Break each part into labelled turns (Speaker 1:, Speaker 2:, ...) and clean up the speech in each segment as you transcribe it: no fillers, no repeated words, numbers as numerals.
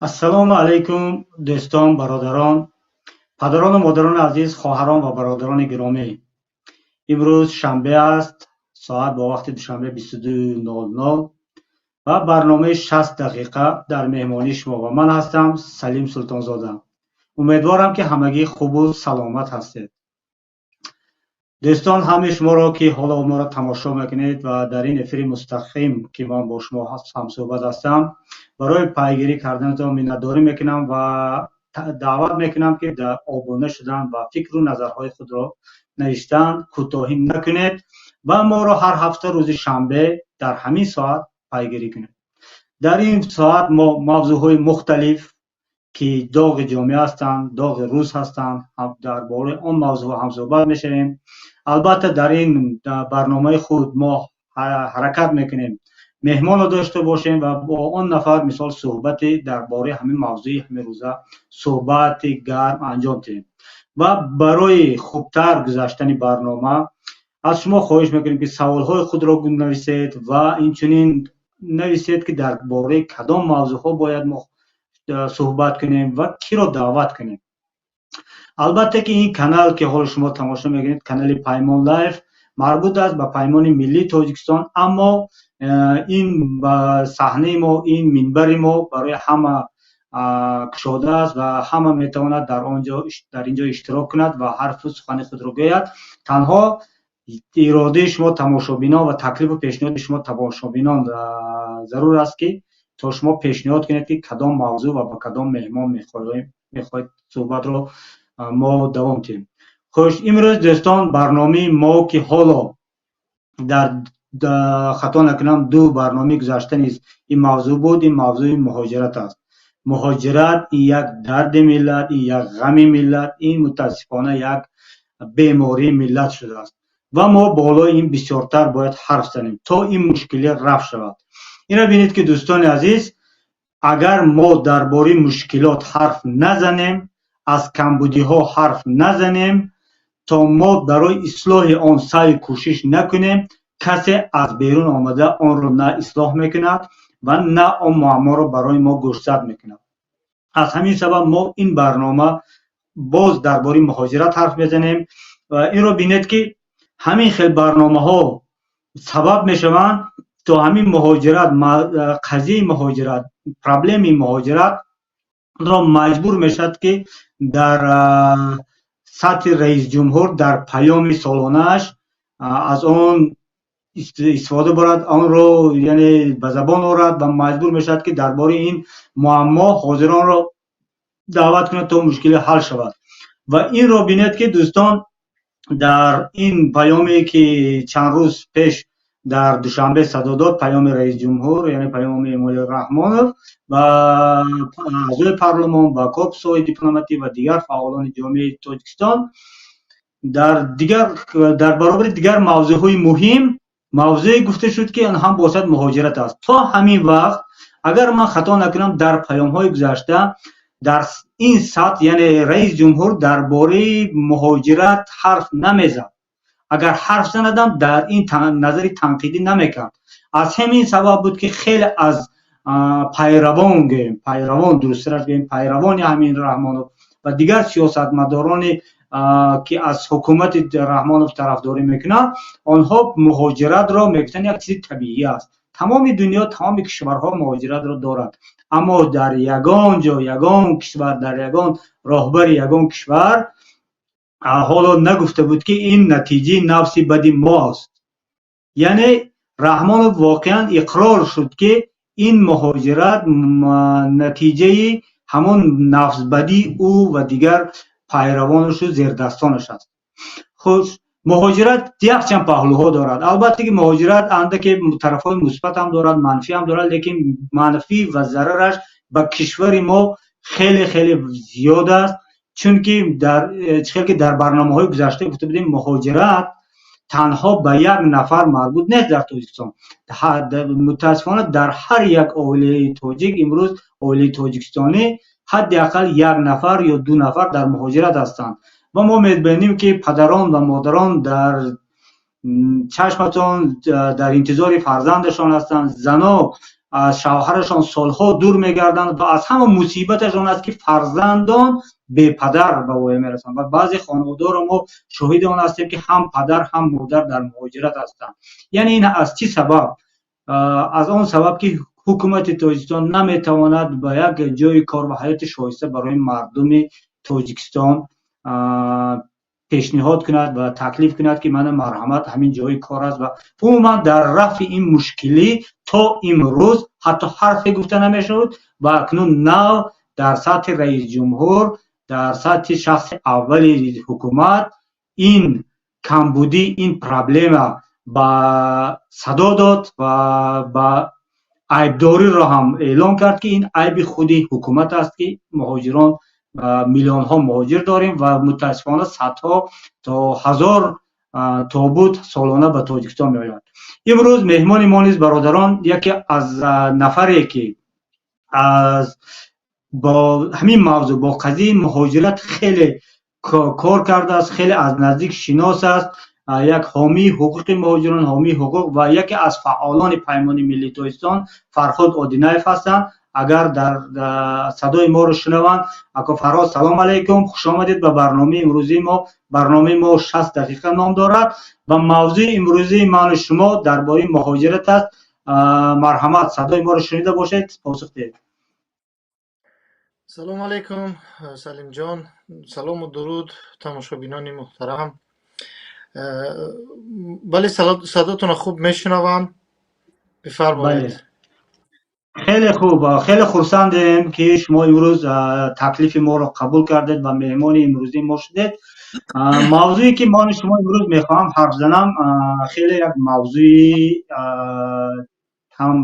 Speaker 1: Ассалому алайкум, дӯстон, бародарон, падарону модарони азиз, хоҳарон ва бародарони гиромӣ. Имрӯз шанбе аст, соат бо вақти Душанбе 22:00 ва барномаи 60 дақиқа дар меҳмонии шумо ва ман ҳастам, Салим Султонзода. Умедворам, ки ҳамагӣ хубу саломат ҳастед. Дӯстон, ҳамаи шуморо, ки ҳоло моро тамошо мекунед ва дар ин эфири мустақим, ки ман бо шумо ҳамсӯҳбат ҳастам, барои пайгирӣ карданатон миннатдорӣ мекунам ва даъват мекунам, ки дар обуна шудан ва фикру назарҳои худро навиштан кӯтоҳӣ накунед ва моро ҳар ҳафта рӯзи шанбе дар ҳамин соат пайгирӣ кунед. Дар ин соат мо мавзӯъҳои мухталиф, ки доғи ҷомеа ҳастанд, доғи рӯз ҳастанд, дар бораи он мавзӯъҳо ҳамсӯҳбат мешавем. Албатта, дар ин барномаи худ мо ҳаракат мекунем меҳмонро дошта бошем ва бо он нафар, мисол, суҳбате дар бораи ҳамин мавзӯи ҳамин рӯза суҳбати гарм анҷом диҳем. Ва барои хубтар гузаштани барнома аз шумо хоҳиш мекунем, ки саволҳои худро нависед ва инчунин нависед, ки дар бораи кадом мавзӯъҳо бояд мо суҳбат кунем ва киро даъват кунем. Албатта, ки ин канал, ки ҳоло шумо тамошо мекунед, канали Паймон Лайф, марбут аст ба Паймони миллии Тоҷикистон, аммо ин саҳнаи мо, ин минбари мо барои ҳама кушода аст ва ҳама метавонад дар он ҷо, дар ин ҷо иштирок кунад ва ҳарфу сухани худро гӯяд. Танҳо иродаи шумо, тамошобинон, ва таклифу пешниҳоди шумо, тамошобинон, зарур аст, ки то шумо пешниҳод кунед, ки кадом мавзӯъ ва ба кадом меҳмон мехоҳед суҳбатро мо давом диҳем. Хуш, имрӯз, дӯстон, барномаи мо, ки ҳоло дар, хато накунам, ду барномаи гузашта низ ин мавзӯъ буд, ин мавзӯи муҳоҷират аст. Муҳоҷират ин як дарди миллат, ин як ғами миллат, ин мутаассифона як бемории миллат шудааст ва мо болои ин бисёртар бояд ҳарф занем, то ин мушкилӣ рафъ шавад. Инро бинед, ки, дӯстони азиз, агар мо дар бораи мушкилот ҳарф назанем, аз камбудиҳо ҳарф назанем, то мо барои ислоҳи он саъю кӯшиш накунем, касе аз берун омада онро на ислоҳ мекунад ва на он муамморо барои мо гӯшзад мекунад. Аз ҳамин сабаб мо ин барнома боз дар бораи муҳоҷират ҳарф мезанем. Ва инро бинед, ки ҳамин хел барномаҳо сабаб мешаванд, то ҳамин муҳоҷират, қазияи муҳоҷират, проблемаи муҳоҷиратро маҷбур мешавад, ки дар сатҳи раисҷумҳур дар паёми солонааш аз он истифода барад, онро, яъне, ба забон орад ва маҷбур мешавад, ки дар бораи ин муаммо ҳозиронро даъват кунад, то мушкилӣ ҳал шавад. Ва инро бинед, ки, дӯстон, дар ин паёме, ки чанд рӯз пеш дар Душанбе садо дод, паёми раисҷумҳур, яъне паёми Эмомалӣ Раҳмонов ба аъзои парлумон, ба корпусҳои дипломатӣ ва дигар фаъолони ҷомеаи Тоҷикистон, дар дигар, дар баробари дигар мавзӯъҳои муҳим мавзӯе гуфта шуд, ки он ҳам бошад муҳоҷират аст. То ҳамин вақт, агар ман хато накунам, дар паёмҳои гузашта дар ин сатҳ, яъне раис ҷумҳур дар бораи муҳоҷират ҳарф намезад. Агар ҳарф занадам, дар ин назари танқидӣ намекард. Аз ҳамин сабаб буд, ки хеле аз пайравон, гӯем пайравон, дурусттараш гӯем пайравони ҳамин Раҳмонов ва дигар сиёсатмадороне, ки аз ҳукумати Раҳмонов тарафдорӣ мекунанд, онҳо муҳоҷиратро мегуфтанд як чизи табиӣ аст, тамоми дунё, тамоми кишварҳо муҳоҷиратро доранд. Аммо дар ягон ҷо, ягон кишвар, дар ягон роҳбари ягон кишвар ҳоло нагуфта буд, ки ин натиҷаи нафси бади мост. Яъне Раҳмонов воқеан иқрор шуд, ки ин муҳоҷират натиҷаи ҳамон нафсбадии ӯ ва дигар пайравонашу зердастонаш аст. Хуш, муҳоҷират якчанд паҳлӯҳо дорад. Албатта, ки муҳоҷират андаке тарафҳои мусбат ҳам дорад, манфӣ ҳам дорад, лекин манфӣ ва зарараш ба кишвари мо хеле хеле зиёд аст, чунки дар чӣ хел ки дар барномаҳои гузашта гуфта будем, муҳоҷират танҳо ба як нафар марбут нест дар Тоҷикистон. Мутаассифона, дар ҳар як оилаи тоҷик имрӯз, оилаи тоҷикистонӣ, ҳадди ақал як нафар ё ду нафар дар муҳоҷират ҳастанд. Ва мо мебинем, ки падарон ва модарон дар чашматон дар интизори фарзандашон ҳастанд, зано Аз шавҳарашон солҳо дур мегарданд ва аз ҳама мусибаташ он аст, ки фарзандон бепадар ба воя мерасанд. Ва баъзе хонаводаро мо шоҳиди он ҳастем, ки ҳам падар, ҳам модар дар муҳоҷират ҳастанд. Яъне ин аз чӣ сабаб? Аз он сабаб, ки ҳукумати Тоҷикистон наметавонад ба як ҷои кор ва ҳаёти шоиста барои мардуми Тоҷикистон пешниҳод кунад ва таклиф кунад, ки мана, марҳамат, ҳамин ҷои кор аст. Ва умуман дар рафъи ин мушкилӣ то имрӯз ҳатто ҳарфе гуфта намешавад. Ва акнун нав дар сатҳи раисҷумҳур, дар сатҳи шахси аввали ҳукумат ин камбудӣ, ин проблема ба садо дод ва ба айбдориро ҳам эълон кард, ки ин айби худи ҳукумат аст, ки муҳоҷирон, миллионҳо муҳоҷир дорем ва мутаассифона садҳо то ҳазор тобут солона ба Тоҷикистон меояд. Имрӯз меҳмони мо низ, бародарон, яке аз нафаре, ки аз бо ҳамин мавзӯъ, бо қазияи муҳоҷират хеле кор кардааст, хеле аз наздик шинос аст, як ҳомии ҳуқуқи муҳоҷирон, ҳомии ҳуқуқ ва яке аз фаъолони Паймони миллии Тоҷикистон Фарҳод Одинаев ҳастанд. Агар дар садои моро шунаванд, ако Фарҳод, салом алайкум, хушомадед ба барномаи имрӯзии мо. Барномаи мо 60 дақиқа ном дорад ва мавзӯи имрӯзии ману шумо дар бораи муҳоҷират аст. Марҳамат, садои моро шунида бошед, посух диҳед.
Speaker 2: Салому алайкум, Салимҷон, салому дуруд, тамошобинони муҳтарам. Бале, садотонро хуб мешунавам, бифармоед.
Speaker 1: Хеле хуб, хеле хурсандем, ки шумо имрӯз таклифи моро қабул кардед ва меҳмони имрӯзии мо шудед. Мавзӯе, ки ман шумо имрӯз мехоҳам ҳарф занам, хеле як мавзӯи ҳам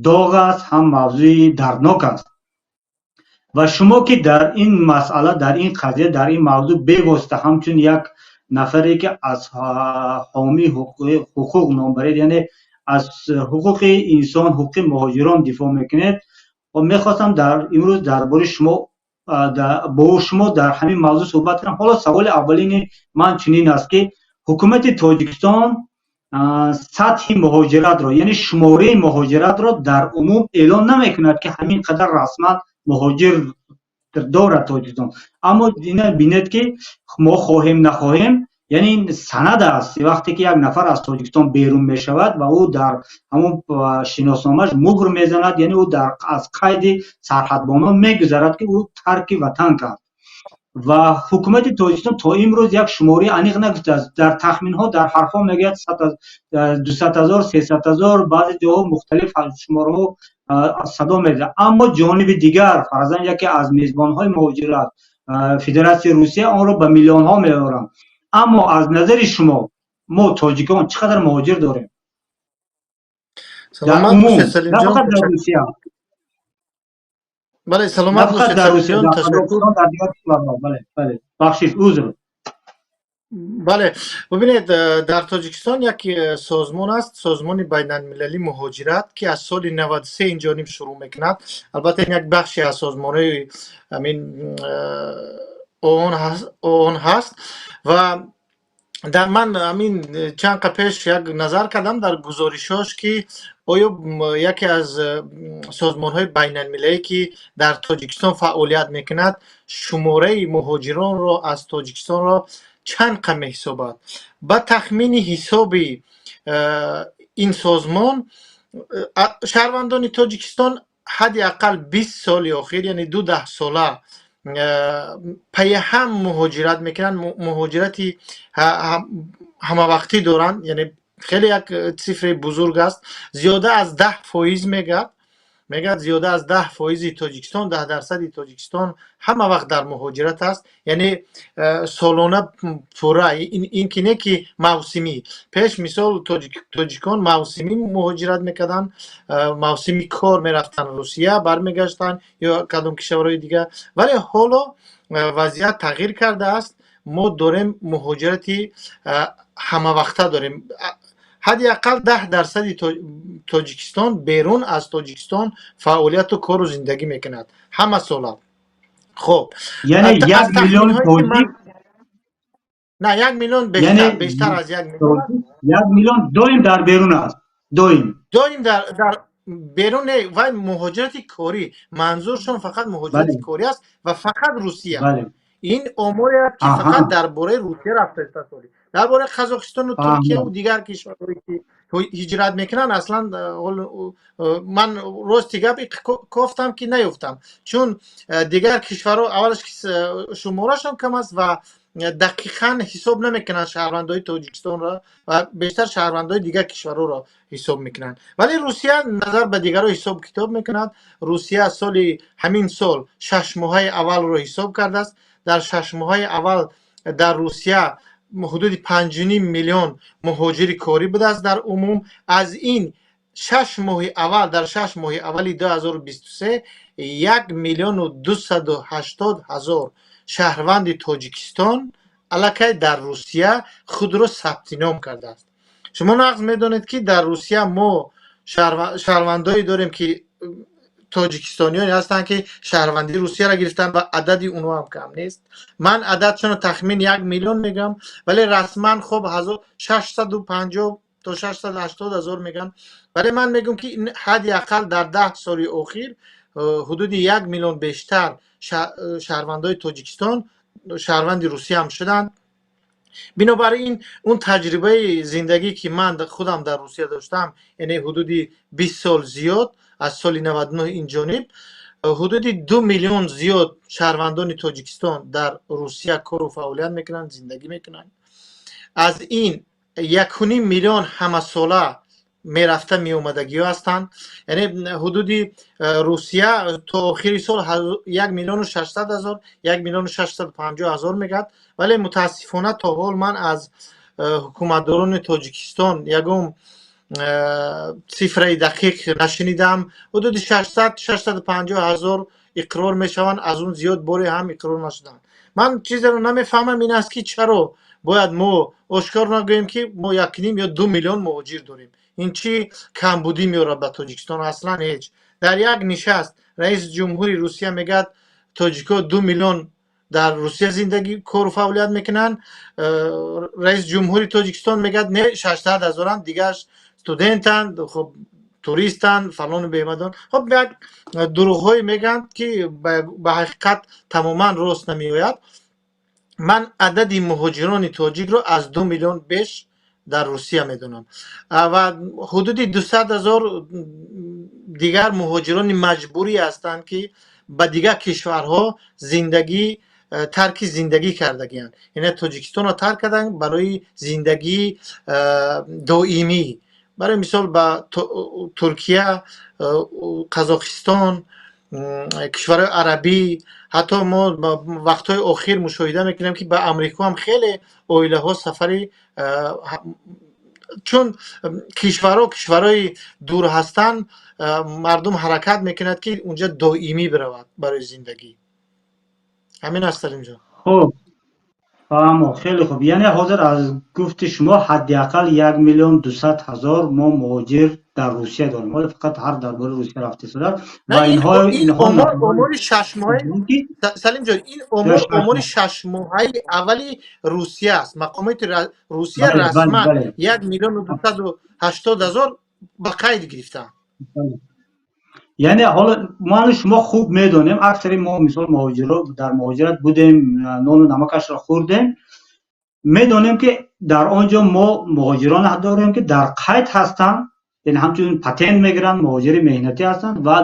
Speaker 1: доғ аст, ҳам мавзӯи дарднок аст. Ва шумо, ки дар ин масъала, дар ин қазия, дар ин мавзӯъ бевосита ҳамчун як нафаре, ки аз ҳомии ҳуқуқ ном баред, яъне аз ҳуқуқи инсон, ҳуқуқи муҳоҷирон дифоъ мекунед, мехостам дар имрӯз дар бораи шумо, бо шумо дар ҳамин мавзӯъ суҳбат кунам. Ҳоло саволи аввалини ман чунин аст, ки ҳукумати Тоҷикистон сатҳи муҳоҷиратро, яъне шумораи муҳоҷиратро дар умум эълон намекунад, ки ҳамин қадар расман муҳоҷир дорад Тоҷикистон. Аммо ина бинед, ки мо хоҳем, нахоҳем, яъне ин санад аст. Вақте ки як нафар аз Тоҷикистон берун мешавад ва ӯ дар ҳамон шиносномааш муҳр мезанад, яъне ӯ аз қайди сарҳадбонон мегузарад, ки ӯ тарки ватан кард. Ва ҳукумати Тоҷикистон то имрӯз як шумораи аниқ нагуфтааст. Дар тахминҳо, дар ҳарфҳо мегӯяд 200 000, 300 000, баъзе ҷоҳо мухталиф шумораҳо садо медиҳад. Аммо ҷониби дигар, фарзан, яке аз мезбонҳои муҳоҷират, Федератсияи Русия, онро ба миллионҳо меоранд. Аммо аз назари шумо, мо тоҷикон чӣ қадар муҳоҷир дорем дар умум, на фақат дар Русия?
Speaker 2: Бале, саломат
Speaker 1: бошед, дар Русия, дар дигар кишварҳо. Бале, бахшиш, узр.
Speaker 2: Бале, бубинед, дар Тоҷикистон як созмон аст, Созмони байналмилалии муҳоҷират, ки аз соли 93 ин ҷониб шурӯъ мекунад. Албатта, ин як бахше аз созмонҳои ҳамин ООН ҳаст. Ва дар ман ҳамин чанд қа пеш як назар кардам дар гузоришҳош, ки оё яке аз созмонҳои байналмилалӣ, ки дар Тоҷикистон фаъолият мекунад, шумораи муҳоҷиронро аз Тоҷикистонро чанд қа меҳисобад. Ба тахмини ҳисоби ин созмон, шаҳрвандони Тоҷикистон ҳадди ақал 20 соли охир, яъне ду даҳсола пайи ҳам муҳоҷират мекунанд, муҳоҷирати ҳамавақтӣ доранд, яъне хеле як цифраи бузург аст, зиёда аз 10% мегӯяд, зиёда аз 10 фоизи Тоҷикистон, 10 дарсади Тоҷикистон ҳама вақт дар муҳоҷират аст, яъне солона пурра. Ин ки не ки мавсимӣ. Пеш, мисол, тоҷикон мавсимӣ муҳоҷират мекарданд, мавсими кор мерафтанд Русия, бармегаштанд ё кадом кишварҳои дигар, вале ҳоло вазъият тағйир кардааст. Мо дорем муҳоҷирати ҳамавақта дорем. Ҳадди ақал 10 дарсади Тоҷикистон берун аз Тоҷикистон фаъолияту кору зиндагӣ мекунад ҳама сола. Хоб.
Speaker 1: Яъне 1 миллион тоҷик?
Speaker 2: На, 1 миллион, бештар, бештар аз 1 миллион.
Speaker 1: 1 миллион доим дар берун аст, доим?
Speaker 2: Доим дар Берун не, вай муҳоҷирати корӣ, манзуршон фақат муҳоҷирати корӣ аст ва фақат Русия. Ин оморе аст, ки фақат дар бораи Русия рафта истода. Дар бораи Қазоқистону Туркияву дигар кишварҳое, ки ҳиҷрат мекунанд, аслан ман, рости гап, кофтам, ки наёфтам, чун дигар кишварҳо аввалаш шуморашон кам аст ва дақиқан ҳисоб намекунанд шаҳрвандои Тоҷикистонро ва бештар шаҳрвандои дигар кишварҳоро ҳисоб мекунанд. Вале Русия назар ба дигарро ҳисоб китоб мекунад. Русия соли ҳамин сол 6 моҳаи аввалро ҳисоб кардааст. Дар 6 моҳаи аввал дар Русия ҳудуди 5,5 миллион муҳоҷири корӣ будааст дар умум. Аз ин 6 моҳи аввал, дар 6 моҳи аввали 2023 1 280 000 шаҳрванди Тоҷикистон аллакай дар Русия худро сабти ном кардааст. Шумо нағз медонед, ки дар Русия мо шаҳрвандое дорем, ки тоҷикистониёне ҳастанд, ки шаҳрвандии Русияро гирифтанд, ва адади онҳо ҳам кам нест. Ман ададшонро тахмин 1 миллион мегӯям, вале расман хоб 650 то 680 000 мегӯянд. Вале ман мегӯям, ки ҳадди ақал дар 10 соли охир ҳудуди 1 миллион бештар шаҳрвандои Тоҷикистон шаҳрванди Русия ҳам шуданд. Бинобар ин он таҷрибаи зиндагӣ, ки ман худам дар Русия доштам, яъне ҳудуди 20 сол зиёд, аз соли 99 ин ҷониб, ҳудуди 2 миллион зиёд шаҳрвандони Тоҷикистон дар Русия кору фаъолият мекунанд, зиндагӣ мекунанд. Аз ин 1,5 миллион ҳамасола мерафта меомадагиҳо ҳастанд. Яъне ҳудуди Русия то охири сол 1 600 000, 1 650 000 мегӯяд. Вале мутаассифона то ҳол ман аз ҳукуматдорони Тоҷикистон ягон цифраи дақиқ нашунидам. Ҳудуди 600 650 ҳазор иқрор мешаванд, аз он зиёд боре ҳам иқрор нашуданд. Ман чизеро намефаҳмам, ин аст, ки чаро бояд мо ошкор нагӯем, ки мо 1,5 ё 2 миллион муҳоҷир дорем. Ин чӣ камбудӣ меорад ба Тоҷикистон? Аслан ҳеҷ. Дар як нишаст раиси ҷумҳури Русия мегӯяд, тоҷикҳо 2 миллион дар Русия зиндагӣ, кору фаъолият мекунанд. Раиси ҷумҳури Тоҷикистон мегӯяд, не, 600 ҳазоранд, дигараш студентанд, хоб, туристанд, фалону бемадон. Хоб, як дурӯғҳое мегӯянд, ки ба ҳақиқат тамоман рост намеояд. Ман адади муҳоҷирони тоҷикро аз 2 миллион беш дар Русия медонам ва ҳудуди 200 000 дигар муҳоҷирони маҷбурӣ ҳастанд, ки ба дигар кишварҳо зиндагӣ, тарки зиндагӣ кардагианд, яъне Тоҷикистонро тарк карданд барои зиндагии доимӣ. Барои мисол, ба Туркия, Қазоқистон, кишварҳои арабӣ. Ҳатто мо вақтҳои охир мушоҳида мекунем, ки ба Амрико ҳам хеле оилаҳо сафари, чун кишварҳо кишварҳои дур ҳастанд, мардум ҳаракат мекунад, ки унҷа доимӣ биравад барои зиндагӣ. Ҳамин аст, Салимҷон.
Speaker 1: Хуб, фаҳмо, хеле хуб. Яъне ҳозир аз гуфти шумо ҳадди ақал 1 200 000 мо муҳоҷир дар Русия дорем. Ҳоло фақат ҳар дар бораи Русия рафта истодааст ва инҳо
Speaker 2: омори 6 моҳаи, Салимҷон, ин омор омори 6 моҳаи аввали Русия аст. Мақомоти Русия расман 1 280 000 ба қайд гирифтаанд.
Speaker 1: Яъне ҳоло ману шумо хуб медонем, аксари мо, мисол, муҳоҷиро дар муҳоҷират будем, нону намакашро хӯрдем, медонем, ки дар он ҷо мо муҳоҷирон дорем, ки дар қайд ҳастанд, яъне ҳамчун патент мегиранд, муҳоҷири меҳнатӣ ҳастанд, ва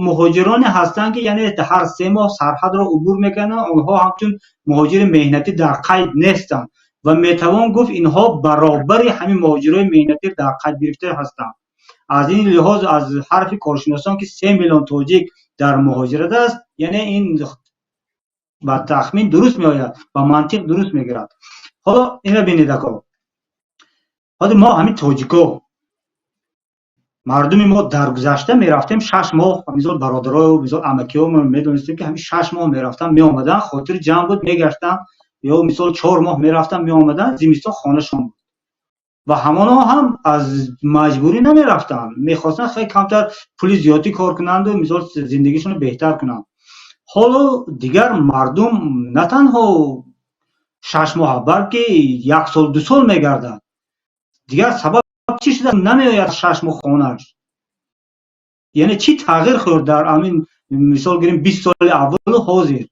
Speaker 1: муҳоҷироне ҳастанд, ки яъне ҳар 3 моҳ сарҳадро убур мекунанд. Онҳо ҳамчун муҳоҷири меҳнатӣ дар қайд нестанд ва метавон гуфт, инҳо баробари ҳамин муҳоҷирои меҳнатӣ дар қайд гирифта ҳастанд. Аз ин лиҳоз, аз ҳарфи коршиносон, ки 3 миллион тоҷик дар муҳоҷират аст, яъне ин ба тахмин дуруст меояд, ба мантиқ дуруст мегирад. Ҳоло инро бинед, ако, ҳозир мо ҳамин тоҷико, мардуми мо дар гузашта мерафтем 6 моҳ, мисол, бародаро, мисол, амакиҳо медонистем, ки ҳамин 6 моҳ мерафтан, меомаданд, хотири ҷамъ буд, мегаштанд, ё мисол, 4 моҳ мерафтан, меомаданд, зимистон хонашон буд. Ва ҳамонҳо ҳам аз маҷбурӣ намерафтанд, мехостанд хеле камтар пули зиёдӣ кор кунанду, мисол, зиндагишонро беҳтар кунанд. Ҳоло дигар мардум на танҳо 6 моҳа, балки як сол, 2 сол мегардад. Дигар сабаб чӣ шуда намеояд 6 моҳ хонааш? Яъне чӣ тағйир хӯрд дар ҳамин, мисол гирем, 20 соли аввалу ҳозир?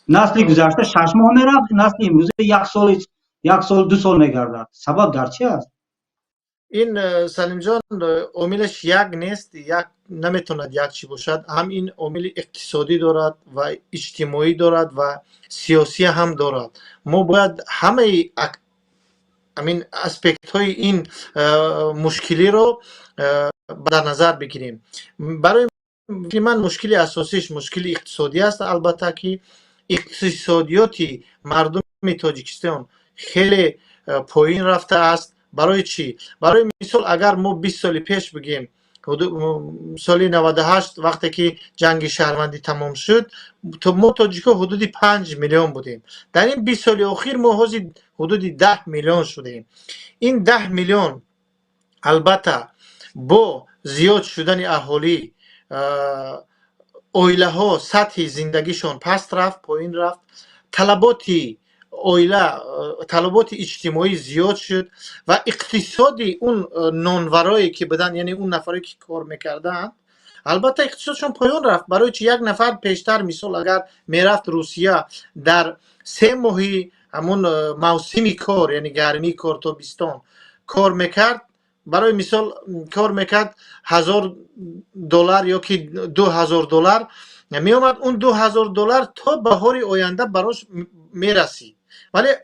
Speaker 1: Насли гузашта 6 моҳ мерафт, насли имрӯза як сол, як сол, 2 сол мегардад. Сабаб дар чи аст?
Speaker 2: Ин, Салимҷон, омилаш як нест, як наметавонад як чӣ бошад. Ҳам ин омили иқтисодӣ дорад ва иҷтимоӣ дорад ва сиёсӣ ҳам дорад. Мо бояд ҳамаи ҳамин аспектҳои ин мушкилиро дар назар бигирем. Барои ман мушкили асосиш мушкили иқтисодӣ аст. Албатта, ки иқтисодиёти мардуми Тоҷикистон хеле поин рафтааст. Барои чӣ? Барои мисол, агар мо 20 соли пеш бигем, соли 98, вақте ки ҷанги шаҳрвандӣ тамом шуд, мо тоҷикҳо ҳудуди 5 миллион будем. Дар ин 20 соли охир мо ҳозир ҳудуди 10 миллион шудем. Ин 10 миллион, албатта, бо зиёд шудани аҳолӣ оилаҳо сатҳи зиндагишон паст рафт, поин рафт, талаботи оила, талаботи иҷтимоӣ зиёд шуд ва иқтисоди он нонварое ки буданд, яъне он нафаре ки кор мекарданд, албатта, иқтисодшон поён рафт. Барои чи? Як нафар пештар, мисол, агар мерафт Русия, дар 3 моҳи ҳамун мавсими кор, яъне гармии кор, тобистон кор мекард, барои мисол, кор мекард, 1000 доллар ё ки 2000 доллар меомад, он 2000 доллар то баҳори оянда барош мерасид. Вале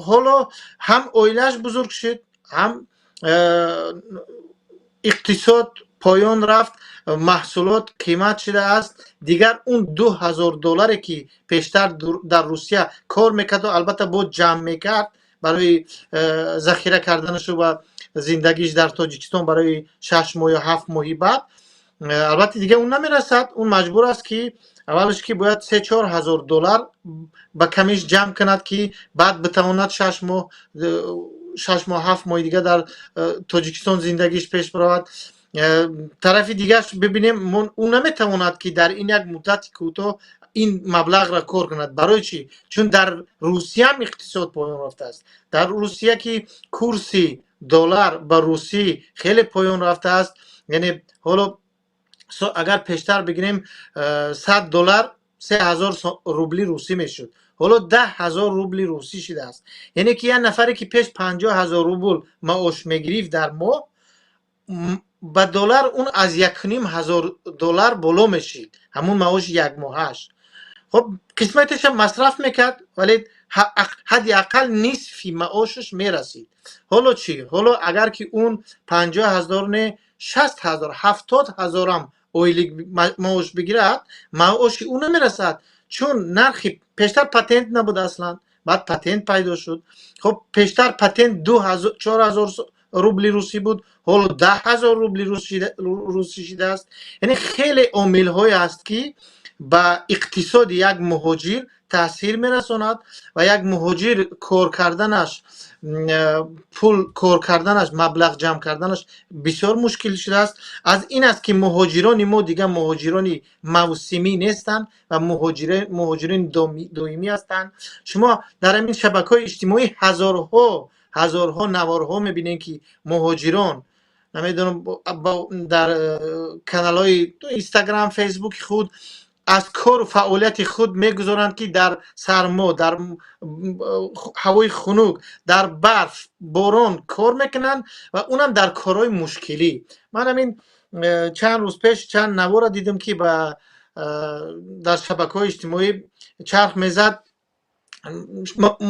Speaker 2: ҳоло ҳам оилааш бузург шуд, ҳам иқтисод поён рафт, маҳсулот қимат шудааст. Дигар он 2000 долларе ки пештар дар Русия кор мекарду, албатта, боз ҷамъ мекард барои захира карданашу ва зиндагиш дар Тоҷикистон барои 6 моҳ ё 7 моҳи баъд, албатта, дигар он намерасад. Он маҷбур аст, ки аввалаш ки бояд 3-4 ҳазор доллар ба камиш ҷамъ кунад, ки баъд битавонад 6 моҳ, 6 моҳ, 7 моҳи дигар дар Тоҷикистон зиндагиш пеш биравад. Тарафи дигараш бибинем, ӯ наметавонад, ки дар ин як муддати кӯтоҳ ин маблағро кор кунад. Барои чӣ? Чун дар Русияам иқтисод поён рафтааст. Дар Русия ки курси доллар ба русӣ хеле поён рафтааст, яъне ҳоло агар пештар бигирем, 100 доллар 3000 рубли русӣ мешуд, ҳоло 10 000 рубли русӣ шудааст. Яъне ки як нафаре ки пеш 50 000 рубл маош мегирифт дар моҳ, ба доллар он аз 1500 доллар боло мешид, ҳамун маоши якмоҳааш. Хоб, қисматаша масраф мекард, вале ҳадди ақал нисфи маошаш мерасид. Ҳоло чӣ? Ҳоло агар ки он 50 000 не, 60 000, 70 000-ам ойлик маош бигирад, маоши ӯ намерасад, чун нархи пештар патент набуд аслан, баъд патент пайдо шуд. Хоб, пештар патент 4000 рубли русӣ буд, ҳоло 10 000 рубли русӣ шудааст. Яъне хеле омилҳое аст, ки ба иқтисоди як муҳоҷир таъсир мерасонад ва як муҳоҷир кор карданаш, пул кор карданаш, маблағ ҷамъ карданаш бисёр мушкил шудааст. Аз ин аст, ки муҳоҷирони мо дигар муҳоҷирони мавсимӣ нестанд ва муҳоҷирони доимӣ ҳастанд. Шумо дар ҳамин шабакаҳои иҷтимоӣ ҳазорҳо, ҳазорҳо наворҳо мебинем, ки муҳоҷирон, намедонам, дар каналҳои Инстаграм, Фейсбуки худ аз кору фаъолияти худ мегузоранд, ки дар сармо, дар ҳавои хунук, дар барф, борон кор мекунанд ва унам дар корҳои мушкилӣ. Ман ҳамин чанд рӯз пеш чанд навора дидам, ки ба дар шабакаҳои иҷтимоӣ чарх мезад.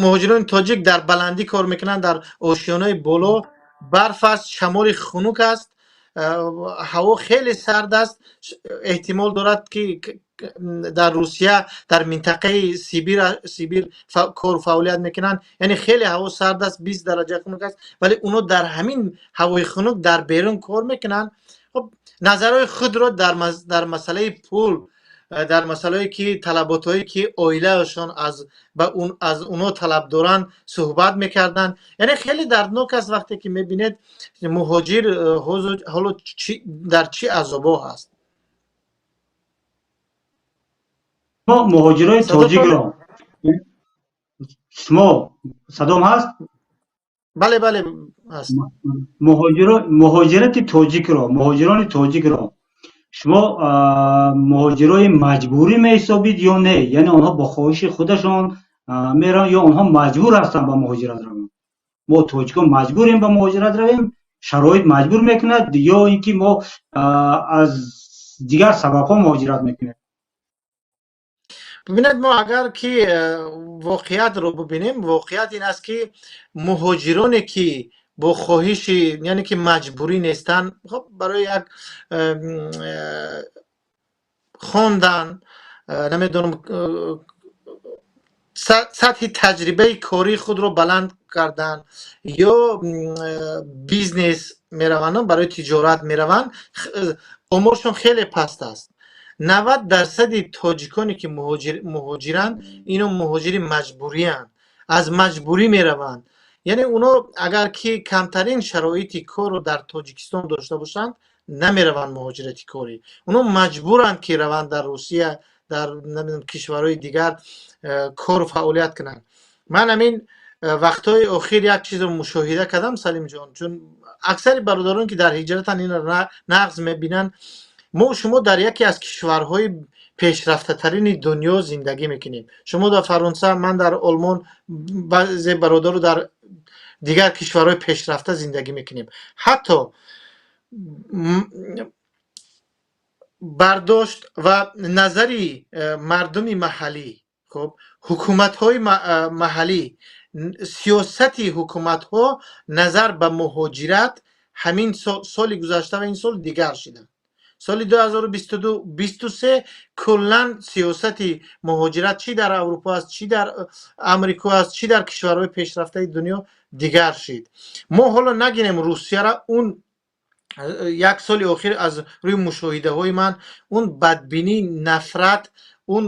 Speaker 2: Муҳоҷирони тоҷик дар баландӣ кор мекунанд, дар ошёнаи боло, барф аст, шамоли хунук аст, ҳаво хеле сард аст. Эҳтимол дорад, ки дар Русия, дар минтақаи Сибир кору фаъолият мекунанд. Яъне хеле ҳаво сард аст, 20 дараҷа хунук аст, вале онҳо дар ҳамин ҳавои хунук дар берун кор мекунанд. Хоб, назарҳои худро дар масъалаи пул, дар масъалае ки талаботҳое ки оилаашон аз онҳо талаб доранд, суҳбат мекарданд. Яъне хеле дарднок аст, вақте ки мебинед, муҳоҷир ҳоло дар чӣ азобҳо ҳаст.
Speaker 1: Шумо муҳоҷирои тоҷикро, шумо, садом ҳаст?
Speaker 2: Бале, бале, аст.
Speaker 1: Муҳоҷирати тоҷикро, муҳоҷирони тоҷикро шумо муҳоҷирои маҷбурӣ меҳисобид ё не? Яъне онҳо бо хоҳиши худашон мераванд ё онҳо маҷбур ҳастанд ба муҳоҷират раванд? Мо тоҷикон маҷбурем ба муҳоҷират равем, шароит маҷбур мекунад ё ин ки мо аз дигар сабабҳо муҳоҷират мекунем?
Speaker 2: Бибинед, мо агар ки воқеиятро бибинем, воқеият ин аст, ки муҳоҷироне, ки бо хоҳиши, яъне ки маҷбурӣ нестанд, хоб, барои як хондан, намедонам, сатҳи таҷрибаи кории худро баланд кардан ё бизнес мераванд, барои тиҷорат мераванд, оморшон хеле паст аст. 90 дарсади тоҷиконе, ки муҳоҷиранд, ино муҳоҷири маҷбуриянд, аз маҷбурӣ мераванд. Яъне оно агар ки камтарин шароити корро дар Тоҷикистон дошта бошанд, намераванд муҳоҷирати корӣ. Оно маҷбуранд, ки раванд дар Русия, дар намедонам кишварҳои дигар кору фаъолият кунанд. Ман ҳамин вақтҳои охир як чизро мушоҳида кардам, Салимҷон, чун аксари бародарон, ки дар ҳиҷратанд, инро нағз мебинанд. Мо шумо дар яке аз кишварҳои пешрафтатарини дунё зиндагӣ мекунем. Шумо дар Фаронса, ман дар Олмон, баъзе бародаро дар дигар кишварҳои пешрафта зиндагӣ мекунем. Ҳатто бардошт ва назари мардуми маҳаллӣ, хуб, ҳукуматҳои маҳаллӣ, сиёсати ҳукуматҳо назар ба муҳоҷират ҳамин соли гузашта ва ин сол дигар шиданд. Соли 2022, 23 куллан сиёсати муҳоҷират, чӣ дар Аврупо аст, чӣ дар Амрико аст, чӣ дар кишварҳои пешрафтаи дунё, дигар шид. Мо ҳоло нагирем Русияра. Он як соли охир аз рӯи мушоҳидаҳои ман, он бадбинӣ, нафрат, он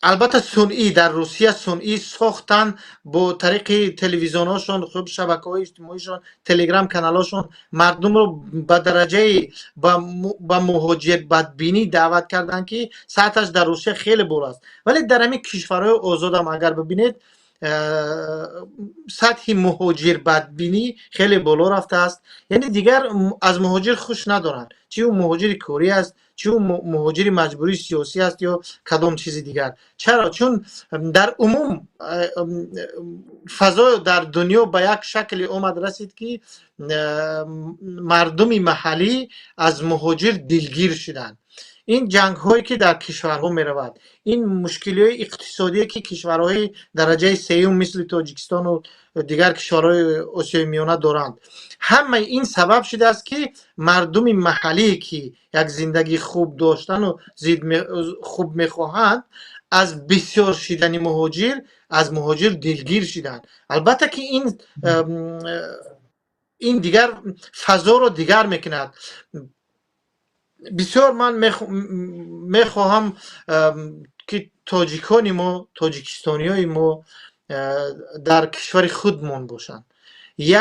Speaker 2: албатта сунъӣ, дар Русия сунъӣ сохтан бо тариқи телевизионҳошон, хуб, шабакаҳои иҷтимоишон, телеграм каналҳошон мардумро ба дараҷаи ба муҳоҷир бадбинӣ даъват карданд, ки сатҳаш дар Русия хеле боло аст. Вале дар ҳамин кишварҳои озодам агар бибинед, сатҳи муҳоҷирбадбинӣ хеле боло рафтааст. Яъне дигар аз муҳоҷир хуш надоранд, чӣ ӯ муҳоҷири корӣ аст, чӣ ӯ муҳоҷири маҷбурии сиёсӣ аст ё кадом чизи дигар. Чаро? Чун дар умум фазо дар дунё ба як шакле омад расид, ки мардуми маҳаллӣ аз муҳоҷир дилгир шуданд. Ин ҷангҳое, ки дар кишварҳо меравад, ин мушкилиҳои иқтисодие, ки кишварҳои дараҷаи сеюм мисли Тоҷикистону дигар кишварҳои Осиёи Миёна доранд, ҳамаи ин сабаб шудааст, ки мардуми маҳаллие, ки як зиндагии хуб доштану хуб мехоҳанд, аз бисёр шидани муҳоҷир аз муҳоҷир дилгир шиданд. Албатта ки ин дигар фазоро дигар мекунад. Бисёр ман мехоҳам, ки тоҷикони мо, тоҷикистониёи мо дар кишвари худмон бошанд.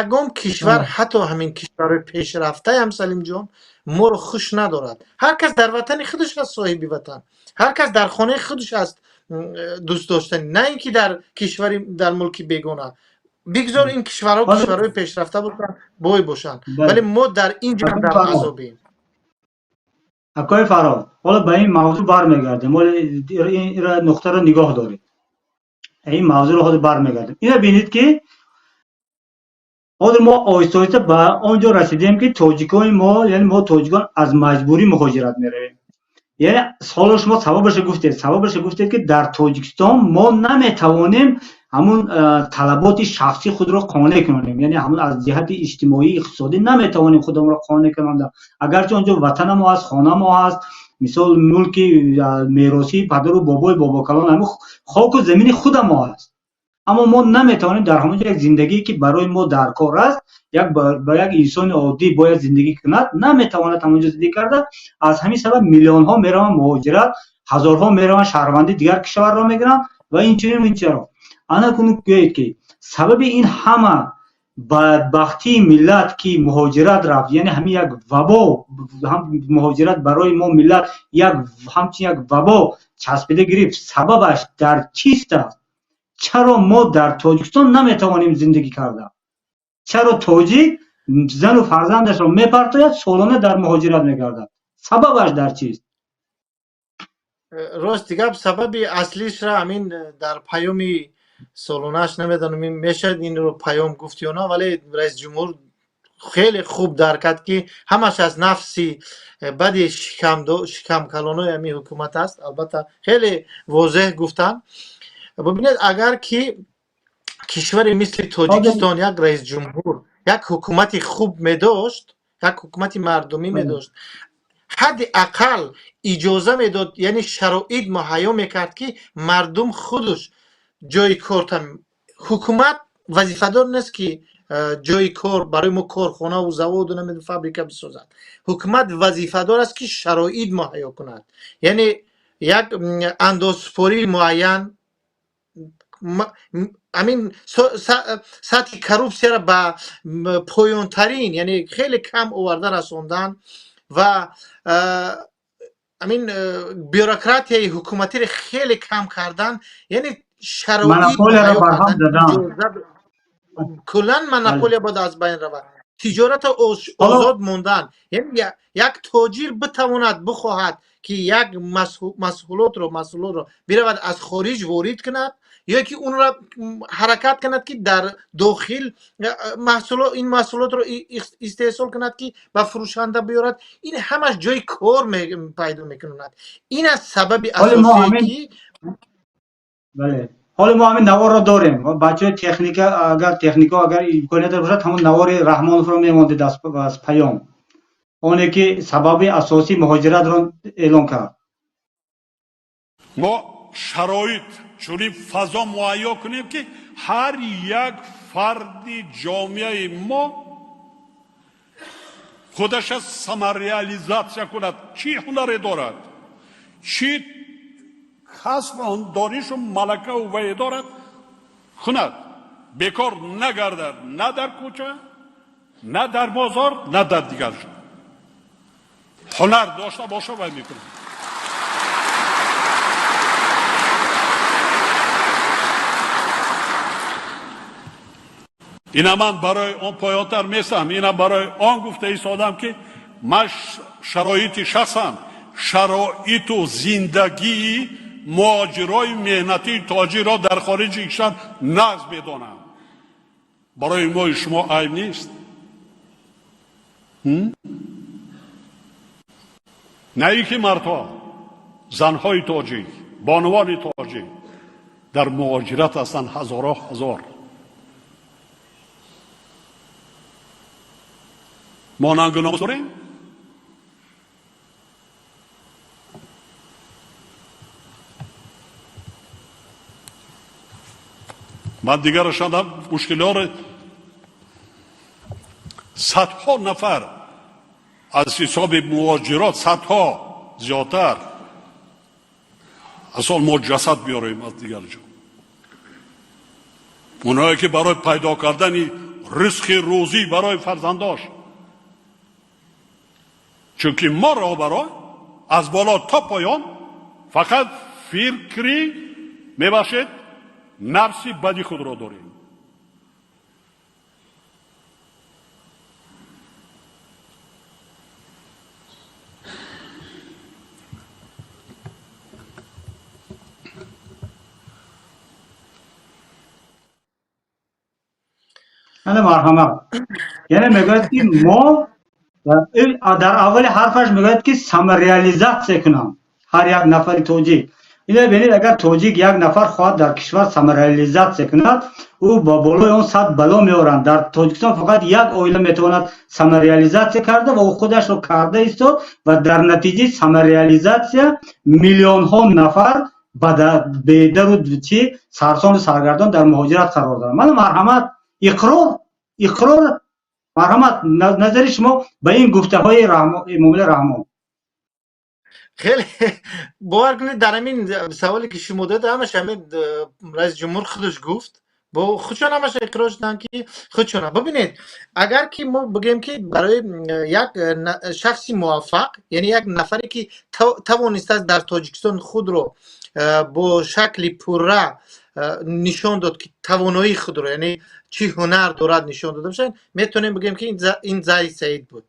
Speaker 2: Ягон кишвар, ҳатто ҳамин кишварҳои пешрафтаям, Салимҷон, моро хуш надорад. Ҳар кас дар ватани худаш аст соҳиби ватан, ҳар кас дар хонаи худаш аст дӯстдоштанӣ, на ин ки дар кишвари, дар мулки бегона. Бигзор ин кишварҳо кишварҳои пешрафта бошанд, бой бошанд, вале мо дар ин ҷо дар азобем.
Speaker 1: Акои Фарҳод, ҳоло ба ин мавзӯъ бармегардем. Ҳоло ин нуқтаро нигоҳ доред, ин мавзӯъро ҳозир бармегардем. Ина бинед, ки ҳозир мо оҳиста оҳиста ба он ҷо расидем, ки тоҷикони мо, яъне мо тоҷикон, аз маҷбурӣ муҳоҷират меравем. Яъне ҳоло шумо сабабаша гуфтед, ки дар Тоҷикистон мо наметавонем ҳамун талаботи шахсии худро қонеъ кунонем, яъне ҳамун аз ҷиҳати иҷтимоӣ, иқтисодӣ наметавонем худамонро қонеъ кунонда, агарчи он ҷо ватана мо аст, хона мо ҳаст, мисол, мулки меросии падару бобои бобокалон, ҳамин хоку замини худа мо ҳаст, аммо мо наметавонем дар ҳамон ҷо як зиндагие, ки барои мо дар кор аст, як ба як инсони оддӣ бояд зиндагӣ кунад, наметавонад ҳамон ҷо зиндагӣ карда. Аз ҳамин сабаб миллионҳо мераванд муҳоҷират, ҳазорҳо мераванд, шаҳрвандии дигар кишварро мегиранд ва инчунин инчаро. Ана кунун гӯед, ки сабаби ин ҳама бадбахтии миллат, ки муҳоҷират рафт, яъне ҳамин як вабо, муҳоҷират барои мо миллат як ҳамчун як вабо часпида гирифт, сабабаш дар чист аст? Чаро мо дар Тоҷикистон наметавонем зиндагӣ карда? Чаро тоҷик зану фарзандашро мепартояд, солона дар муҳоҷират мегардад? Сабабаш дар чист?
Speaker 2: Рости гап, сабаби аслишра ҳамин дар паёми солонааш намедонам, мешавад инро паём гуфт ё на, вале раисҷумҳур хеле хуб дарк кард, ки ҳамаш аз нафси бади шикамкалонои ҳамин ҳукумат аст. Албатта, хеле возеҳ гуфтанд. Бубинед, агар ки кишваре мисли Тоҷикистон як раисҷумҳур, як ҳукумати хуб медошт, як ҳукумати мардумӣ медошт, ҳадди ақал иҷоза медод, яъне шароит муҳайё мекард, ки мардум худаш ҷои кор, ҳукумат вазифадор нест, ки ҷои кор барои мо корхонаву заводу намедонам фабрика бисозад. Ҳукумат вазифадор аст, ки шароит муҳайё кунад, яъне як андозсупории муайян, ҳамин сатҳи коррупсияро ба поёнтарин, яъне хеле кам оварда расондан ва ҳамин бюрократияи ҳукуматиро хеле кам кардан, яъне шароит
Speaker 1: Монополияро барҳам задан.
Speaker 2: Куллан монополия бояд аз байн равад, тиҷората озод мондан, яъне як тоҷир битавонад, бихоҳад, ки як маҳсулотро биравад аз хориҷ ворид кунад ё ки онро ҳаракат кунад, ки дар дохил ин маҳсулотро истеҳсол кунад, ки ба фурӯшанда биёрад. Ин ҳамаш ҷои кор пайдо мекунад. Ин аст сабаби асосие, ки
Speaker 1: Бале, ҳоло мо ҳамин наворро дорем. Бачаҳои техника, агар технико, агар имконият бошад, ҳамон навори Раҳмоновро мемондед аз паём, оне ки сабаби асосии муҳоҷиратро эълон кард.
Speaker 3: Мо шароит, чунин фазо муҳайё кунем, ки ҳар як фарди ҷомеаи мо худаша самореализация кунад. Чӣ ҳунаре дорад, чӣ касб, донишу малакаву вае дорад, кунад, бекор нагардад, на дар кӯча, на дар бозор, на дар дигар ҷо. Ҳунар дошта боша, вай мекунад. Ина ман барои он поёнтар месам, ина барои он гуфта истодам, ки ман шароити шахсан, шароиту зиндагии муҳоҷирои меҳнатии тоҷиро дар хориҷи кишвар нағз медонам. Барои мои шумо айб нест, на ин ки мардҳо, занҳои тоҷик, бонувони тоҷик дар муҳоҷират ҳастанд, ҳазорҳо ҳазор. Мо нангу номус дорем. Ман дигарашонам мушкилиҳоро, садҳо нафар аз ҳисоби муҳоҷирот, садҳо зиёдтар асол мо ҷасад биёрем аз дигар ҷо, онҳое ки барои пайдо кардани ризқи рӯзӣ барои фарзандош, чунки мо роҳбаро аз боло то поён фақат фикри, мебахшед, нафси бади худро дорем.
Speaker 1: Ана, марҳамат. Яъне мегӯяд, ки мо дар аввали ҳарфаш мегӯяд, ки самореализация кунам ҳар як нафари тоҷик. Ина бинед, агар тоҷик як нафар хоҳад дар кишвар самореализация кунад, ӯ ба болои он сад бало меоранд. Дар Тоҷикистон фақат як оила метавонад самореализация карда ва ӯ худашро карда истод ва дар натиҷаи самореализация миллионҳо нафар бедару чи сарсону саргардон дар муҳоҷират қарор доранд. Мана, марҳамат, иқрор, иқрор. Марҳамат, назари шумо ба ин гуфтаҳои Эмомалӣ Раҳмон.
Speaker 2: Хеле, бовар кунед, дар ҳамин саволе ки шумо дод, ҳамаш ҳамин раиси ҷумҳур худаш гуфт, бо худшон ҳамаша иқрор шуданд, ки худшона. Бибинед, агар ки мо бигӯем, ки барои як шахси муваффақ, яъне як нафаре ки тавонистааст дар Тоҷикистон худро бо шакли пурра Нишон дод, ки тавоноии худро, яъне чӣ ҳунар дорад, нишон дода бошад, метавонем бигӯем, ки ин Зайд Саид буд.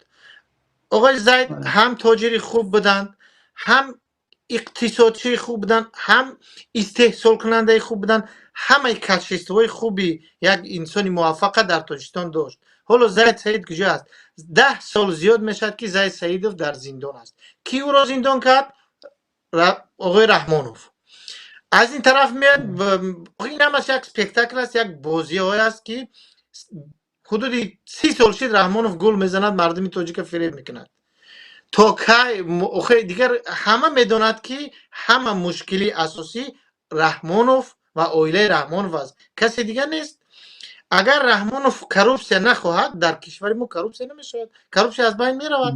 Speaker 2: Оғои Зайд ҳам тоҷири хуб буданд, ҳам иқтисодчии хуб буданд, ҳам истеҳсолкунандаи хуб буданд. Ҳамаи качество ҳои хуби як инсони муваффақа дар Тоҷикистон дошт. Ҳоло Зайд Саид куҷо аст? 10 сол зиёд мешавад, ки Зайд Саидов дар зиндон аст. Кӣ ӯро зиндон кард? Оғои Раҳмонов. Аз ин тараф меяд, ин ҳамаш як спектакл аст, як бозиҳое аст, ки ҳудуди 30 сол шид Раҳмонов гул мезанад, мардуми тоҷика фиреб мекунад. То кай? Охе, дигар ҳама медонад, ки ҳама мушкилии асосӣ Раҳмонов ва оилаи Раҳмонов аст, касе дигар нест. Агар Раҳмонов коррупсия нахоҳад, дар кишвари мо коррупсия намешавад, коррупсия аз байн меравад.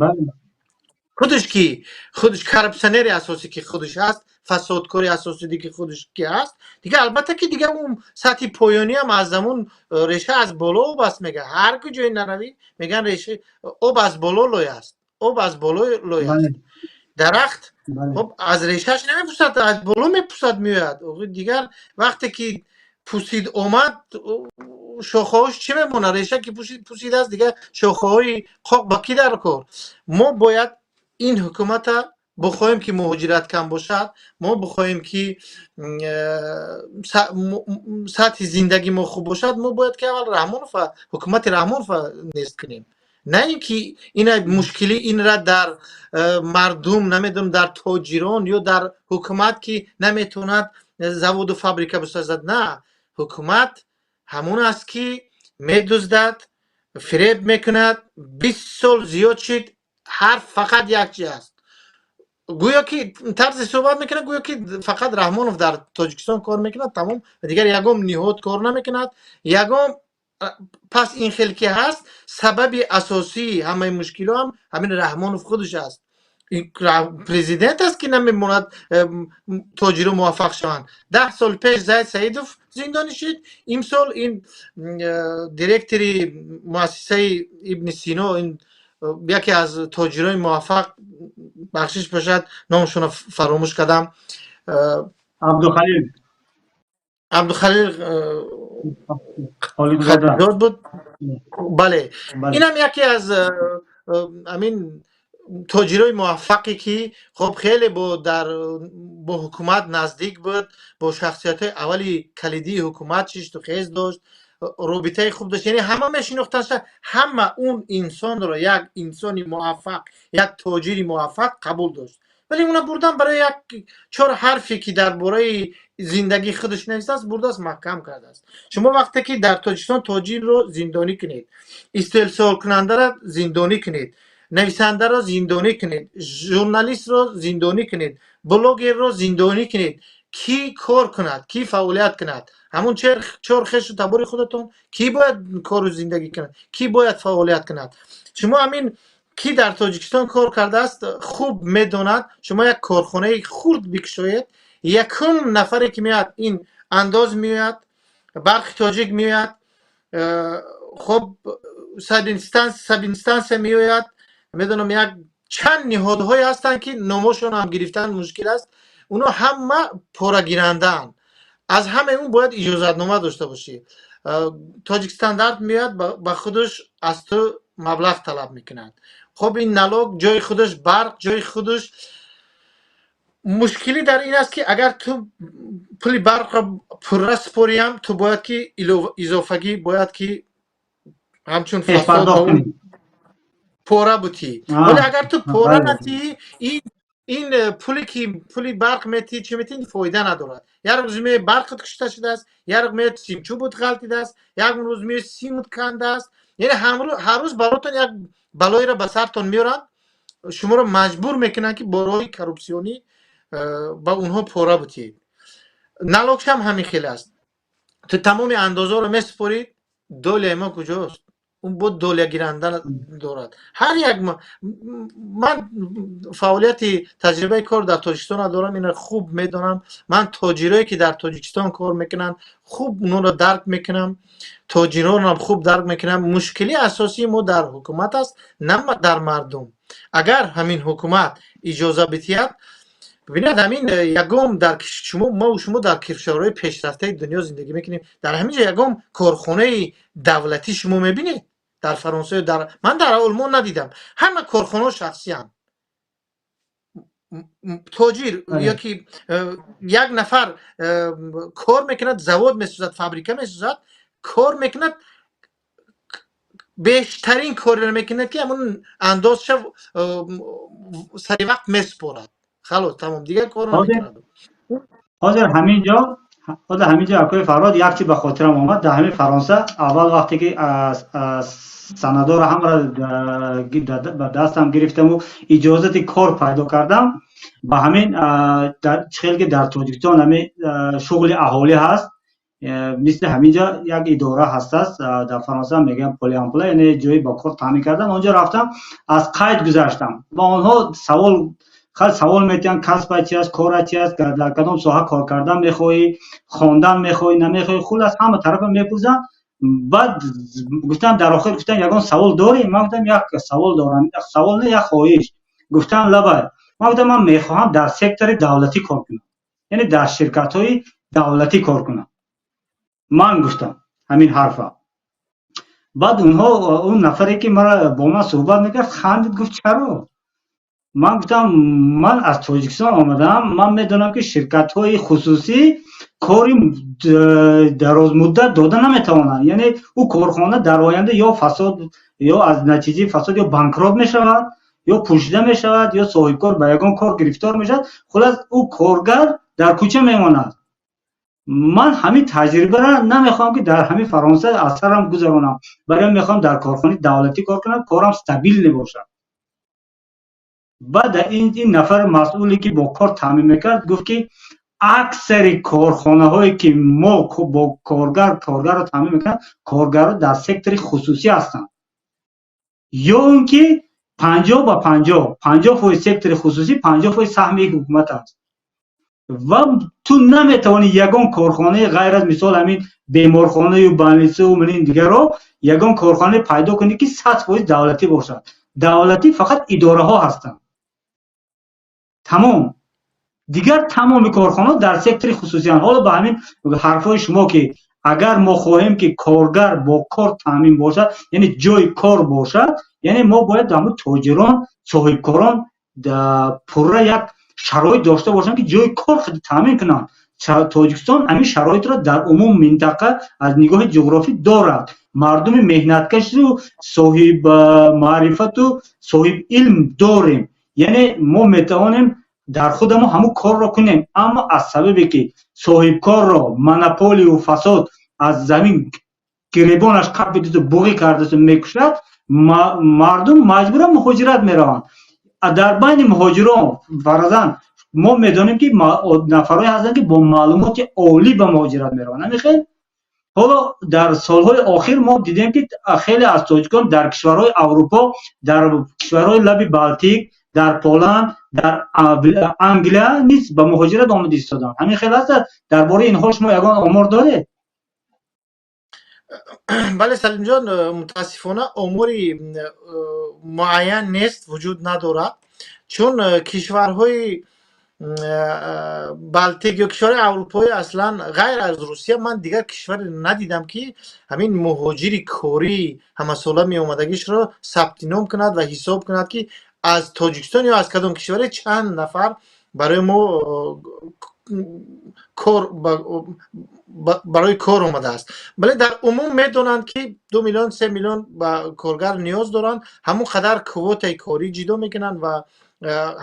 Speaker 2: Худаш ки худаш коррупсионери асосӣ ки худаш ҳаст, фасодкори асосӣ ки худаш ки ҳаст, дигар албатта ки дигар он сатҳи поёниам аз замон реша аз боло об аст, мега. Ҳар куҷое наравӣ, меган, реша об аз боло лой аст, об аз боло лой аст. Дарахт хоб аз решаш намепусад, аз боло мепусад, меояд. Дигар вақте ки пусид омад, шохаҳош чӣ мемонад? Реша ки пусидааст, дигар шохаҳои қоқ ба кӣ дар кор? Мо бояд ин ҳукумата бихоҳем, ки муҳоҷират кам бошад, мо бихоҳем, ки сатҳи зиндагӣ мо хуб бошад, мо бояд ки аввал Раҳмонова, ҳукумати Раҳмонова нест кунем, на ин ки ина мушкилӣ инра дар мардум, намедонам, дар тоҷирон ё дар ҳукумат, ки наметавонад заводу фабрика бисозад. На, ҳукумат ҳамон аст, ки медуздад, фиреб мекунад. 20 сол зиёд шид, ҳарф фақат як чи аст. Гӯё ки тарзи суҳбат мекунад, гӯё ки фақат Раҳмонов дар Тоҷикистон кор мекунад, тамом, дигар ягон ниҳод кор намекунад, ягон. Пас ин хел ки ҳаст, сабаби асосии ҳамаи мушкилҳо ҳам ҳамин Раҳмонов худаш аст. Президент аст, ки намемонад тоҷиро муваффақ шаванд. 10 сол пеш Зайд Саидов зиндонӣ шид, имсол ин директори муассисаи Ибни Сино, ин яке аз тоҷирони муваффақ, бахшиш бошад, номашонро фаромӯш кардам.
Speaker 1: Абдухалил.
Speaker 2: Абдухалил Халилзод буд, бале. Инам яке аз ҳамин тоҷирои муваффақе, ки хоб хеле бо дар бо ҳукумат наздик буд, бо шахсиятҳои аввали калидии ҳукумат шишту хез дошт, робитаи хуб дошт, яъне ҳама мешинохтанд, ҳама он инсонро як инсони муваффақ, як тоҷири муваффақ қабул дошт. Вале уна бурдан барои як чор ҳарфе, ки дар бораи зиндагии худаш навистааст, бурдааст, маҳкам кардааст. Шумо вақте ки дар Тоҷикистон тоҷирро зиндонӣ кунед, истеҳсолкунандаро зиндонӣ кунед, нависандаро зиндонӣ кунед, журналистро зиндонӣ кунед, блогерро зиндонӣ кунед, кӣ кор кунад, кӣ фаъолият кунад? Ҳамун чор хешу табори худатон. Кӣ бояд кору зиндагӣ кунад, кӣ бояд фаъолият кунад? Шумо ҳамин кӣ дар Тоҷикистон кор кардааст, хуб медонад. Шумо як корхонаи хурд бикушоед, якум нафаре ки меояд, ин андоз меояд, Барқи Тоҷик меояд, хоб, санэпидемстанция меояд, медонам, як чанд ниҳодҳое ҳастанд, ки номошонам гирифтан мушкил аст. Оно ҳама порагирандаанд. Аз ҳамаи он бояд иҷозатнома дошта бошӣ. Тоҷикстандарт меояд, ба худаш аз ту маблағ талаб мекунад. Хоб, ин налог ҷои худаш, барқ ҷои худаш. Мушкилӣ дар ин аст, ки агар ту пули барқро пурра супориям, ту бояд ки изофагӣ бояд ки ҳамчун фасод пора бутӣ. Вале агар ту пора натиҳӣ, ин пуле ки пули барқ метиҳӣ, чӣ метиҳӣ, фоида надорад. Як рӯз меои, барқат кушта шудааст, як рӯз меои, симчӯбут ғалтидааст, як рӯз меои, симут кандааст. Яъне ҳар рӯз баротон як балоеро ба сартон меоранд, шуморо маҷбур мекунанд, ки бо роҳи коррупсионӣ ба онҳо пора бутиҳед. Налог шам ҳамин хел аст, ту тамоми андозаро месупорӣ, доля и мо куҷост? Он бо доля гиранда дорад ҳар як. Ман фаъолияти таҷрибаи кор дар Тоҷикистонро дорам, инро хуб медонам. Ман тоҷирое, ки дар Тоҷикистон кор мекунанд, хуб онҳоро дарк мекунам, тоҷиронам хуб дарк мекунам. Мушкилии асосии мо дар ҳукумат аст, на дар мардум. Агар ҳамин ҳукумат иҷоза бидиҳад. Бибинед, ҳамин ягон дар шумо, мо шумо дар кишварҳои пешрафтаи дунё зиндагӣ мекунем, дар ҳамин ҷо ягон корхонаи давлатӣ шумо мебинед? Дар Фаронса, дар ман дар Олмон надидам. Ҳама корхонаҳо шахсиянд. Тоҷир ёки як нафар кор мекунад, завод месозад, фабрика месозад, кор мекунад, бештарин кореро мекунад, ки ҳамун андозша сари вақт месупорад. Халос, тамом, дигар кор намекунад.
Speaker 1: Ҳозир ҳамин ҷо, акои Фарҳод, як чи ба хотирам омад. Дар ҳамин Фаронса аввал вақте ки санадоро ҳамаро ба дастам гирифтаму иҷозати кор пайдо кардам, ба ҳамин чӣ хел ки дар Тоҷикистон ҳамин шуғли аҳолӣ ҳаст, мисли ҳамин ҷо як идора ҳастааст дар Фаронса, мегӯям Pôle emploi, яъне ҷои ба кор таъмин кардан. Онҷо рафтам, аз қайд гузаштам ва онҳо савол метиҳанд: касба чи аст, кора чи аст, дар кадом соҳа кор кардан мехоҳӣ, хондан мехоҳӣ, намехоҳӣ, хулас, ҳама тарафа мепурсанд. Баъд гуфтанд, дар охир гуфтанд: «Ягон савол дорӣ?» Ман гуфтам: «Як савол дорам, савол не, як хоҳиш». Гуфтанд: «Лабай». Ман гуфтам: «Ман мехоҳам дар сектори давлатӣ кор кунам, яъне дар ширкатҳои давлатӣ кор кунам». Ман гуфтам ҳамин ҳарфа. Баъд онҳо, он нафаре ки мара бо ман суҳбат мекард, хандид, гуфт: «Чаро?» Ман гуфтам: «Ман аз Тоҷикистон омадаам, ман медонам, ки ширкатҳои хусусӣ кори дарозмуддат дода наметавонанд, яъне ӯ корхона дар оянда ё фасод, ё аз натиҷаи фасод ё банкрот мешавад, ё пӯшида мешавад, ё соҳибкор ба ягон кор гирифтор мешавад, хулас, ӯ коргар дар кӯча мемонад. Ман ҳамин таҷрибаро намехоҳам, ки дар ҳамин Фаронса аз сарам гузаронам. Барои мехоҳам дар корхонаи давлатӣ кор кунам, корам стабильный бошад». Баъд ин нафар масъуле, ки бо кор таъмин мекард, гуфт, ки аксари корхонаҳое, ки мо бо коргарро таъмин мекунанд, коргарро дар сектори хусусӣ ҳастанд, ё ин ки 50 ба 50, 50% сектори хусусӣ, 50% саҳми ҳукумат аст ва ту наметавонӣ ягон корхонаи ғайр аз, мисол, ҳамин беморхонаю больницаю ин дигарро, ягон корхонае пайдо кунӣ, ки 100% давлатӣ бошад. Давлатӣ фақат идораҳо ҳастанд, тамом. Дигар тамоми корхонаҳо дар сектори хусусиянд». Ҳоло ба ҳамин ҳарфҳои шумо, ки агар мо хоҳем, ки коргар бо кор таъмин бошад, яъне ҷои кор бошад, яъне мо бояд ҳамун тоҷирон, соҳибкорон пурра як шароит дошта бошанд, ки ҷои кор таъмин кунанд. Тоҷикистон ҳамин шароитро дар умум минтақа аз нигоҳи ҷуғрофӣ дорад, мардуми меҳнаткашу соҳибмаърифату соҳиб илм дорем, яъне мо метавонем дар худамо ҳамун корро кунем. Аммо аз сабабе ки соҳибкорро монополию фасод аз замин гиребонаш қапидису буғӣ кардасу мекушад, мардум маҷбуран муҳоҷират мераванд. Дар байни муҳоҷирон, фарзан, мо медонем, ки нафарое ҳастанд, ки бо маълумоти олӣ ба муҳоҷират мераванд. Ҳамин ҳоло дар солҳои охир мо дидем, ки хеле аз тоҷикон дар кишварҳои Аврупо, дар кишварҳои лаби Балтик, дар Поланд, дар Англия низ ба муҳоҷират омада истоданд. Ҳамин хел аст? Дар бораи инҳо шумо ягон омор доред?
Speaker 2: Бале, Салимҷон, мутаассифона, омори муайян нест, вуҷуд надорад, чун кишварҳои Балтик ё кишварҳои аврупоӣ, аслан ғайр аз Русия, ман дигар кишваре надидам, ки ҳамин муҳоҷири корӣ ҳамасола меомадагишро сабти ном кунад ва ҳисоб кунад, ки аз Тоҷикистон ё аз кадом кишваре чанд нафар барои мо кор барои кор омадааст. Вале дар умум медонанд, ки 2 миллион, 3 миллион ба коргар ниёз доранд, ҳамон қадар квотаи корӣ ҷудо мекунанд ва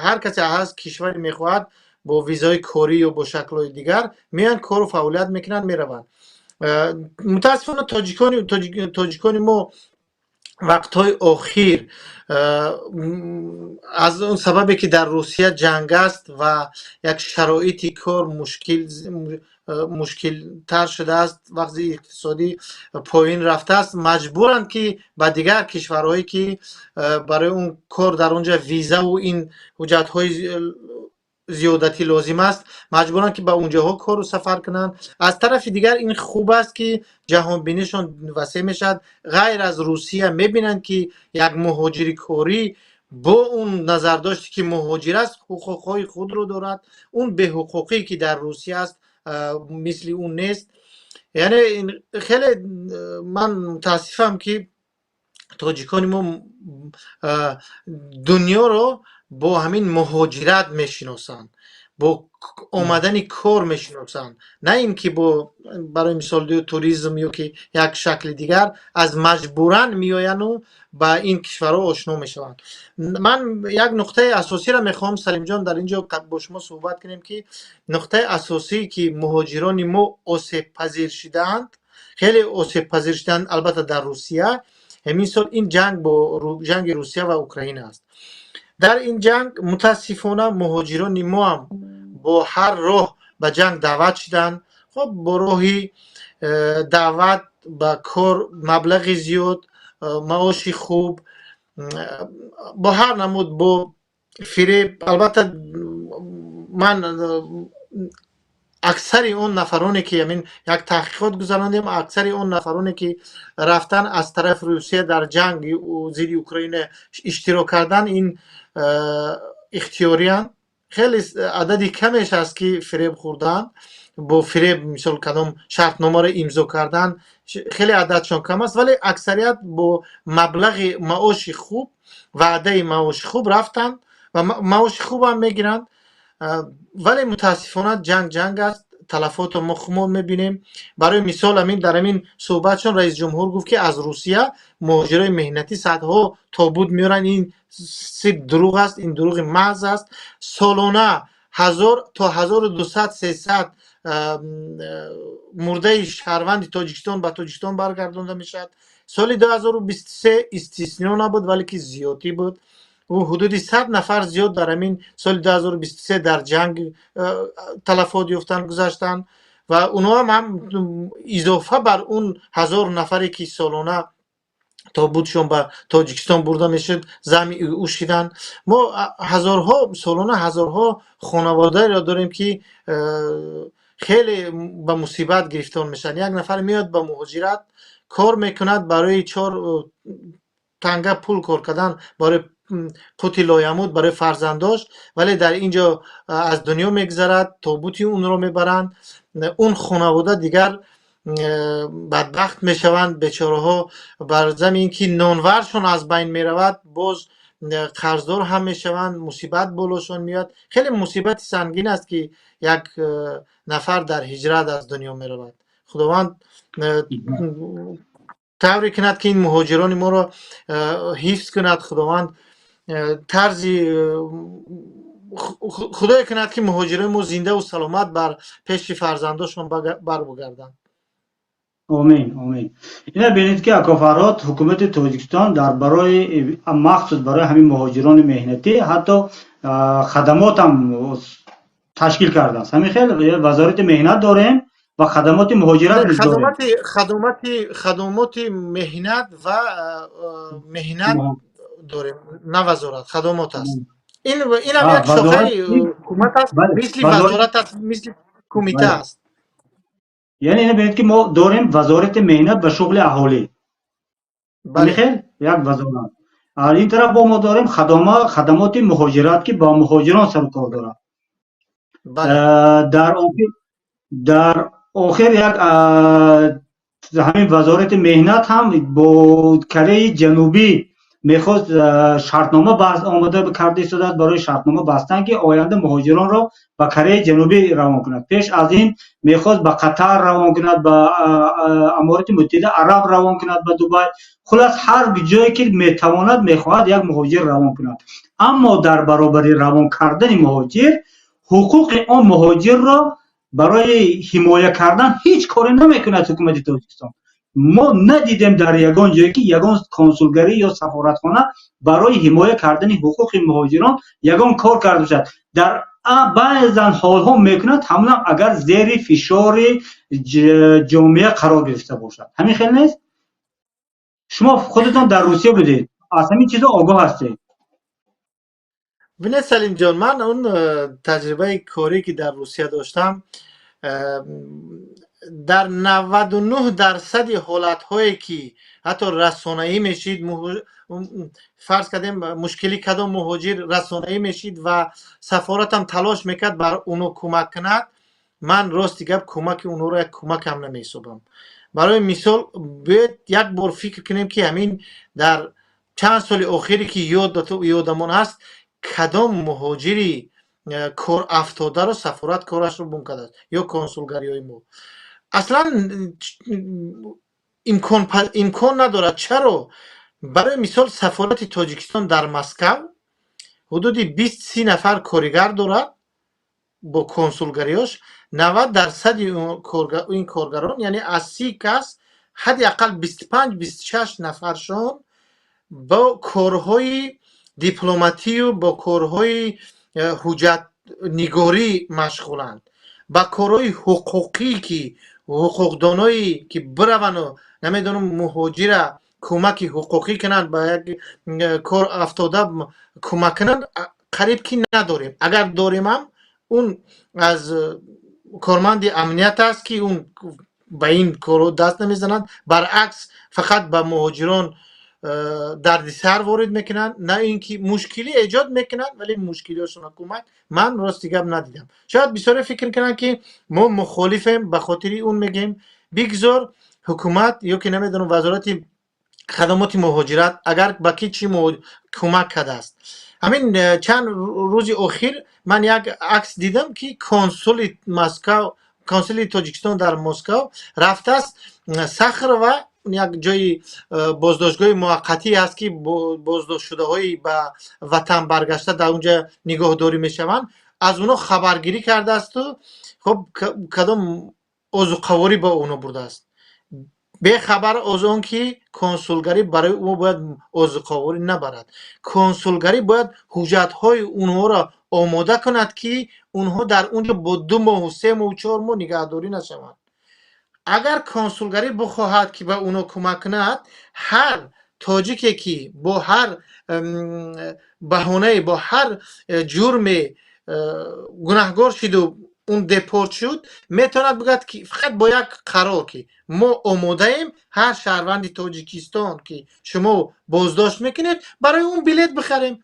Speaker 2: ҳар касе аз кишваре мехоҳад, бо визаҳои корӣ ё бо шаклҳои дигар меоянд, кору фаъолият мекунанд, мераванд. Мутаассифона, тоҷикони мо вақтҳои охир аз он сабабе ки дар Русия ҷанг аст ва як шароити кор мушкилтар шудааст, вақти иқтисодӣ поин рафтааст, маҷбуранд, ки ба дигар кишварҳое, ки барои он кор дар он ҷо визаву ин ҳуҷҷатҳои зиёдатӣ лозим аст, маҷбуранд, ки ба онҷоҳо кору сафар кунанд. Аз тарафи дигар, ин хуб аст, ки ҷаҳонбинишон васеъ мешавад, ғайр аз Русия мебинанд, ки як муҳоҷири корӣ Бо он назардоште ки муҳоҷир аст, ҳуқуқҳои худро дорад. Он беҳуқуқӣ, ки дар Русия аст, мисли он нест. Яъне хеле ман мутаассифам, ки тоҷикони мо дунёро бо ҳамин муҳоҷират мешиносанд, бо омадани кор мешиносанд, на ин ки бо, барои мисол, туризм ё ки як шакли дигар аз маҷбуран меояну ба ин кишварҳо ошно мешаванд. Ман як нуқтаи асосиро мехоҳам, Салимҷон, дар ин ҷо бо шумо суҳбат кунем, ки нуқтаи асосие, ки муҳоҷирони мо осебпазир шидаанд, хеле осебпазир шидаанд, албатта дар Русия ҳамин сол ин ҷанг бо ҷанги Русия ва Украина аст. Дар ин ҷанг мутаассифона муҳоҷирони мо ҳам бо ҳар роҳ ба ҷанг даъват шуданд. Хоб, бо роҳи даъват ба кор, маблағи зиёд, маоши хуб, бо ҳар намуд, бо фиреб. Албатта, ман аксари он нафароне ки ҳамин як таҳқиқот гузарондем, аксари он нафароне ки рафтан, аз тарафи Русия дар ҷанги зидди Украина иштирок кардан, ин ихтиёриянд. Хеле адади камеш аст, ки фиреб хӯрдаанд, бо фиреб, мисол, кадом шартномаро имзо кардан, хеле ададшон кам аст. Вале аксарият бо маблағи маоши хуб, ваъдаи маоши хуб рафтанд ва маоши хубам мегиранд. Вале мутаассифона ҷанг ҷанг аст, талафотро мо худмон мебинем. Барои мисол, ҳамин дар ҳамин суҳбатшон раисҷумҳур гуфт, ки аз Русия муҳоҷирои меҳнатӣ садҳо тобут меоранд. Ин сир дурӯғ аст, ин дурӯғи маҳз аст. Солона 1000 то 1200, 300 мурдаи шаҳрванди Тоҷикистон ба Тоҷикистон баргардонда мешавад. Соли 2023 истисно набуд, вале ки зиёдтӣ буд. Ӯ ҳудуди 100 нафар зиёд дар ҳамин соли 2023 дар ҷанг талафот ёфтанд, гузаштанд. Ва онҳоам ҳам изофа бар он 1000 нафаре, ки солона тобутшон ба Тоҷикистон бурда мешуд, зами ӯ шиданд. Мо ҳазорҳо, солона ҳазорҳо хонаводаро дорем, ки хеле ба мусибат гирифтор мешаванд. Як нафар меояд ба муҳоҷират, кор мекунад, барои чор танга пул кор кардан, барои қути лоямут, барои фарзандош, вале дар ин ҷо аз дунё мегузарад, тобути онро мебаранд. Он хонавода дигар бадбахт мешаванд, бечораҳо. Бар зами ин ки нонваршон аз байн меравад, боз қарздор ҳам мешаванд, мусибат болошон меояд. Хеле мусибати сангин аст, ки як нафар дар ҳиҷрат аз дунё меравад. Худованд тавре кунад, ки ин муҳоҷирони моро ҳифз кунад. Худованд тарзи худое кунад, ки муҳоҷирони мо зиндаву саломат бар пеши фарзандошон барбугарданд.
Speaker 1: Омин, омин. Ина бинед, ки ако Фарҳод, ҳукумати Тоҷикистон дар барои, махсус барои ҳамин муҳоҷирони меҳнатӣ ҳатто хадамотам ташкил кардааст. Ҳамин хел Вазорати меҳнат дорем ва хадамоти муҳоҷират низ дорем.
Speaker 2: Хадамоти меҳнат ва меҳнат дорем, на вазорат, хадамот аст. Инам як шохаи ҳукумат аст, мисли вазорат аст, мисли кумита аст.
Speaker 1: Яъне ина бинед, ки мо дорем Вазорати меҳнат ва шуғли аҳолӣ, хел як вазорат. Ин тараф бо мо дорем хадамоти муҳоҷират, ки бо муҳоҷирон сару кор дорад. Дар охир як ҳамин Вазорати меҳнат ҳам бо Кореяи Ҷанубӣ мехост шартнома омода карда истодааст барои шартнома бастан, ки оянда муҳоҷиронро ба Кореяи Ҷанубӣ равон кунад. Пеш аз ин мехост ба Қатар равон кунад, ба Аморати Муттаҳида Араб равон кунад, ба Дубай. Хулас, ҳар ҷое ки метавонад, мехоҳад як муҳоҷир равон кунад. Аммо дар баробари равон кардани муҳоҷир ҳуқуқи он муҳоҷирро барои ҳимоя кардан ҳеҷ коре намекунад ҳукумати Тоҷикистон. Мо надидем дар ягон ҷое, ки ягон консулгарӣ ё сафоратхона барои ҳимоя кардани ҳуқуқи муҳоҷирон ягон кор карда бошад. Дар баъзан ҳолҳо мекунад, ҳамонам агар зери фишори ҷомеа қарор гирифта бошад. Ҳамин хел нест? Шумо худатон дар Русия будед, аз ҳамин чизо огоҳ ҳастед.
Speaker 2: Бинед, Салимҷон, ман он таҷрибаи корӣ, ки дар Русия доштам. Дар 99 дарсади ҳолатҳое, ки ҳатто расонаӣ мешид, фарз кардем, мушкили кадом муҳоҷир расонаӣ мешид ва сафоратам талош мекард бар уно кӯмак кунад, ман, рости гап, кӯмаки онҳоро як кӯмакам намеҳисобам. Барои мисол, биёед, як бор фикр кунем, ки ҳамин дар чанд соли охире, ки ёдамон ҳаст, кадом муҳоҷири корафтодаро сафорат корашро гум кардааст ё консулгариҳои мо? Аслан имкон надорад. Чаро? Барои мисол, сафорати Тоҷикистон дар Москав ҳудуди 20-30 нафар коригар дорад бо консулгариёш. 90 дарсади ин коргарон, яъне аз 30 кас ҳадди ақал 25-26 нафаршон бо корҳои дипломатию бо корҳои ҳуҷҷатнигорӣ машғуланд, ба корҳои ҳуқуқӣ, ки ҳуқуқдоное ки биравану, намедонам, муҳоҷира кӯмаки ҳуқуқӣ кунанд, ба як кор афтода кӯмак кунанд, қариб ки надорем. Агар доремам, он аз корманди амният аст, ки он ба ин корҳо даст намезанад, баръакс, фақат ба муҳоҷирон дардисар ворид мекунанд, на ин ки мушкилӣ эҷод мекунанд, вале мушкилиҳошона кӯмак ман, рости гап, надидам. Шояд бисёре фикр кунанд, ки мо мухолифем, ба хотири он мегӯем. Бигзор ҳукумат ё ки, намедонам, Вазорати хадамоти муҳоҷират агар ба ки чӣ кӯмак кардааст. Ҳамин чанд рӯзи охир ман як акс дидам, ки консули Москав, консули Тоҷикистон дар Москав рафтааст Сахарова, як ҷои боздоштгоҳи муваққатӣ аст, ки боздоштшудаҳои ба ватан баргашта дар онҷа нигоҳдорӣ мешаванд, аз онҳо хабаргирӣ кардаасту хоб, кадом озуқаворӣ ба онҳо бурдааст, бехабар аз он ки консулгарӣ барои ӯ бояд озуқаворӣ набарад. Консулгарӣ бояд ҳуҷҷатҳои онҳоро омода кунад, ки онҳо дар он ҷо бо 2 моҳу 3 моҳу 4 моҳ нигаҳдорӣ нашаванд. Агар консулгарӣ бихоҳад, ки ба онҳо кӯмак кунад, ҳар тоҷике, ки бо ҳар баҳонае, бо ҳар ҷурме гунаҳгор шиду он депорт шуд, метавонад бигӯяд, ки фақат бо як қарор, ки мо омодаем ҳар шаҳрванди Тоҷикистон, ки шумо боздошт мекунед, барои он билет бихарем,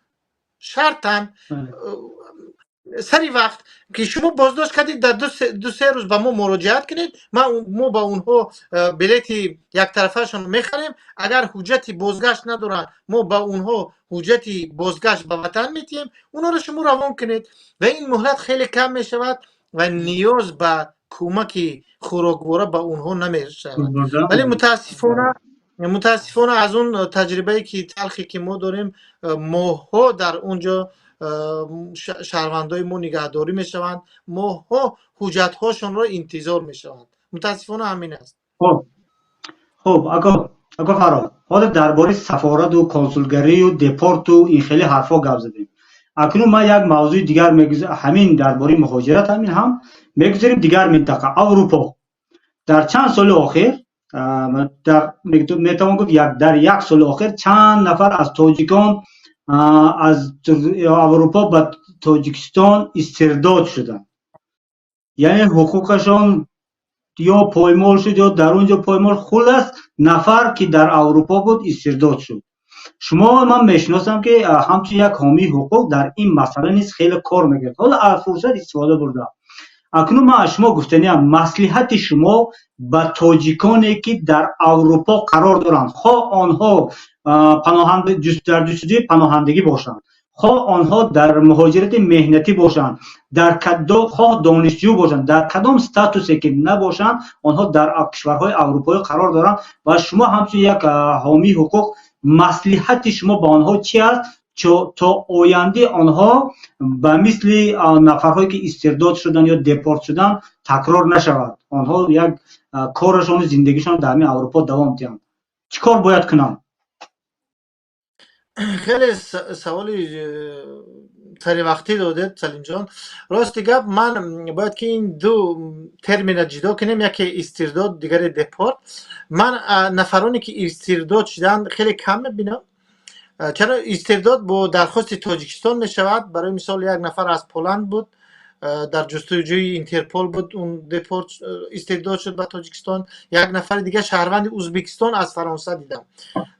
Speaker 2: шартан сари вақт, ки шумо боздошт кардед, дар 2-3 рӯз ба мо муроҷиат кунед, мо ба онҳо билети яктарафашон мехарем. Агар ҳуҷҷати бозгашт надоранд, мо ба онҳо ҳуҷҷати бозгашт ба ватан метиҳем, онҳоро шумо равон кунед ва ин муҳлат хеле кам мешавад ва ниёз ба кӯмаки хӯроквора ба онҳо намешавад. Вале мутаассифона, аз он таҷрибае ки талхе ки мо дорем, моҳҳо дар он ҷо шаҳрвандои мо нигаҳдорӣ мешаванд, моҳҳо ҳуҷҷатҳошонро интизор мешаванд. Мутаассифона, ҳамин аст.
Speaker 1: Хуб, ако Фарҳод, ҳоло дар бораи сафорату консулгарию депорту ин хеле ҳарфҳо гап задем. Акнун ман як мавзӯи дигар, ҳамин дар бораи муҳоҷират, ҳамин ҳам мегузарем дигар минтақа, Аврупо. Дар чанд соли охир, метавон гуфт, дар як соли охир чанд нафар аз тоҷикон аз Аврупо ба Тоҷикистон истирдод шуданд, яъне ҳуқуқашон ё поймол шуд, ё дар он ҷо поймол. Хуллас, нафар, ки дар Аврупо буд, истирдод шуд. Шумо ман мешиносам, ки ҳамчун як ҳомии ҳуқуқ дар ин масъала низ хеле кор мекард. Ҳоло аз фурсат истифода бурдам, акнун ман аз шумо гуфтаниам: маслиҳати шумо ба тоҷиконе, ки дар Аврупо қарор доранд, хоҳ онҳо дар ҷустуҷӯи паноҳандагӣ бошанд, хоҳ онҳо дар муҳоҷирати меҳнатӣ бошанд, хоҳ донишҷӯ бошанд, дар кадом статусе ки набошанд, онҳо дар кишварҳои аврупоӣ қарор доранд ва шумо ҳамчун як ҳомии ҳуқуқ маслиҳати шумо ба онҳо чи аст, то ояндаи онҳо ба мисли нафарҳое, ки истирдод шуданд ё депорт шуданд, такрор нашавад, онҳо як корашону зиндагишон дар ҳамин Аврупо давом диҳанд? Чӣ кор бояд кунанд?
Speaker 2: Хеле саволи саривақтӣ додед, Салимҷон. Рости гап, ман бояд ки ин ду терминро ҷудо кунем: яке истирдод, дигаре депорт. Ман нафароне, ки истирдод шуданд, хеле кам мебинам. Чаро? Истирдод бо дархости Тоҷикистон мешавад. Барои мисол, як нафар аз Поланд буд. Дар ҷустуҷӯи Интерпол буд, он депорт, истирдод шуд ба Тоҷикистон. Як нафари дигар, шаҳрванди Узбекистон, аз Фаронса дидам.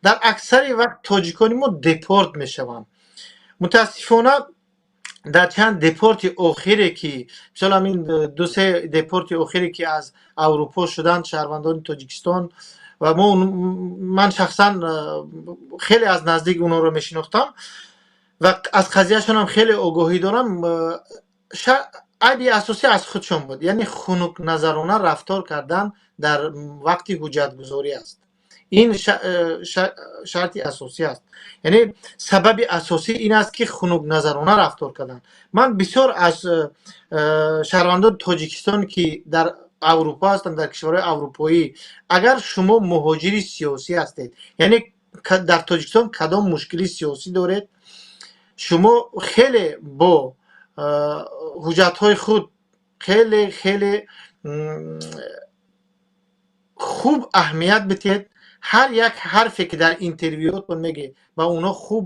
Speaker 2: Дар аксари вақт тоҷикони мо депорт мешаванд, мутаассифона. Дар чанд депорти охире, ки мисол ҳамин ду-се депорти охире, ки аз Аврупо шуданд шаҳрвандони Тоҷикистон, ва мо, ман шахсан хеле аз наздик онҳоро мешинохтам ва аз қазияшонам хеле огоҳӣ дорам, айби асосӣ аз худшон буд, яъне хунукназарона рафтор кардан дар вақти ҳуҷҷатгузорӣ аст. Ин шарти асосӣ аст, яъне сабаби асосӣ ин аст, ки хунукназарона рафтор кардан. Ман бисёр аз шаҳрвандони Тоҷикистон, ки дар Аврупо ҳастанд, дар кишварҳои аврупоӣ, агар шумо муҳоҷири сиёсӣ ҳастед, яъне дар Тоҷикистон кадом мушкили сиёсӣ доред, шумо хеле бо ҳуҷҷатҳои худ хеле хеле хуб аҳамият бидиҳед. Ҳар як ҳарфе, ки дар интервюотон мегӯед, ба онҳо хуб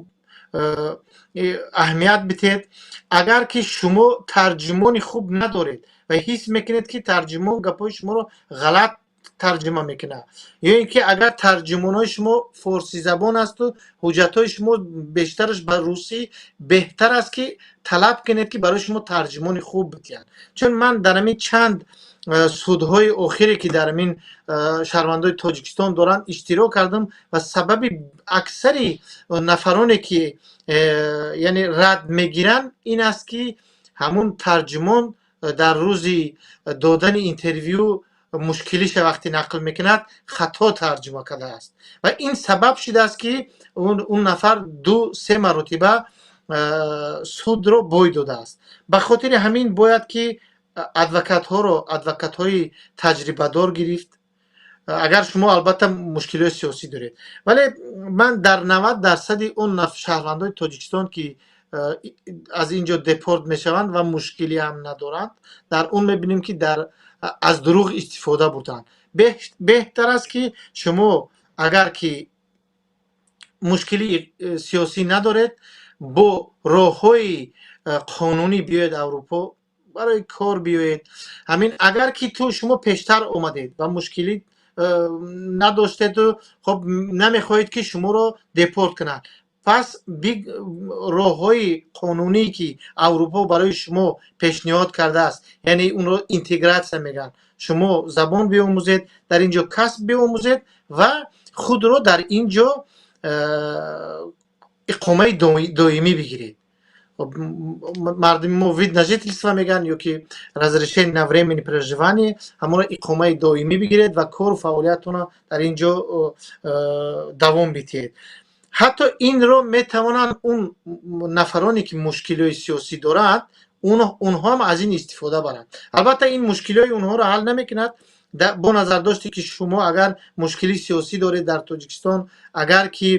Speaker 2: аҳамият бидиҳед. Агар ки шумо тарҷумони хуб надоред ва ҳис мекунед, ки тарҷумон гапҳои шуморо ғалат тарҷума мекунад, ё ин ки агар тарҷумонҳои шумо форсизабон асту ҳуҷҷатҳои шумо бештараш ба русӣ, беҳтар аст, ки талаб кунед, ки барои шумо тарҷумони хуб бидиҳанд. Чун ман дар ҳамин чанд судҳои охире, ки дар ҳамин шаҳрвандои Тоҷикистон доранд, иштирок кардам ва сабаби аксари нафароне, ки яъне рад мегиранд, ин аст, ки ҳамун тарҷумон дар рӯзи додани интервю мушкилиша вақте нақл мекунад, хато тарҷума кардааст ва ин сабаб шудааст, ки он нафар ду се маротиба судро бой додааст. Ба хотири ҳамин бояд, ки адвокатҳоро, адвокатҳои таҷрибадор гирифт, агар шумо албатта мушкилиҳои сиёсӣ доред. Вале ман дар 90 дарсади он шаҳрвандои Тоҷикистон, ки аз ин ҷо депорт мешаванд ва мушкилӣ ҳам надоранд, дар он мебинем, ки дар аз дурӯғ истифода бурданд. Беҳтар аст, ки шумо агар ки мушкили сиёсӣ надоред, бо роҳҳои қонунӣ биёед Аврупо, барои кор биёед. Ҳамин агар ки ту шумо пештар омадед ва мушкилӣ надоштеду хоб намехоҳед, ки шуморо депорт кунанд, пас роҳҳои қонунӣ, ки Аврупо барои шумо пешниҳод кардааст, яъне онро интегратсия мегӯянд, шумо забон биомӯзед, дар ин ҷо касб биомӯзед ва худро дар ин ҷо иқомаи доимӣ бигиред. Мардуми мо вид на жительство мегӯянд ё ки разрешение на временное проживание, ҳамонро иқомаи доимӣ бигиред ва кору фаъолиятонро дар ин ҷо давом бидиҳед. Ҳатто инро метавонанд он нафароне, ки мушкилиҳои сиёсӣ доранд, онҳо ҳам аз ин истифода баранд. Албатта, ин мушкилиҳои онҳоро ҳал намекунад, бо назардоште, ки шумо агар мушкили сиёсӣ доред дар Тоҷикистон, агар ки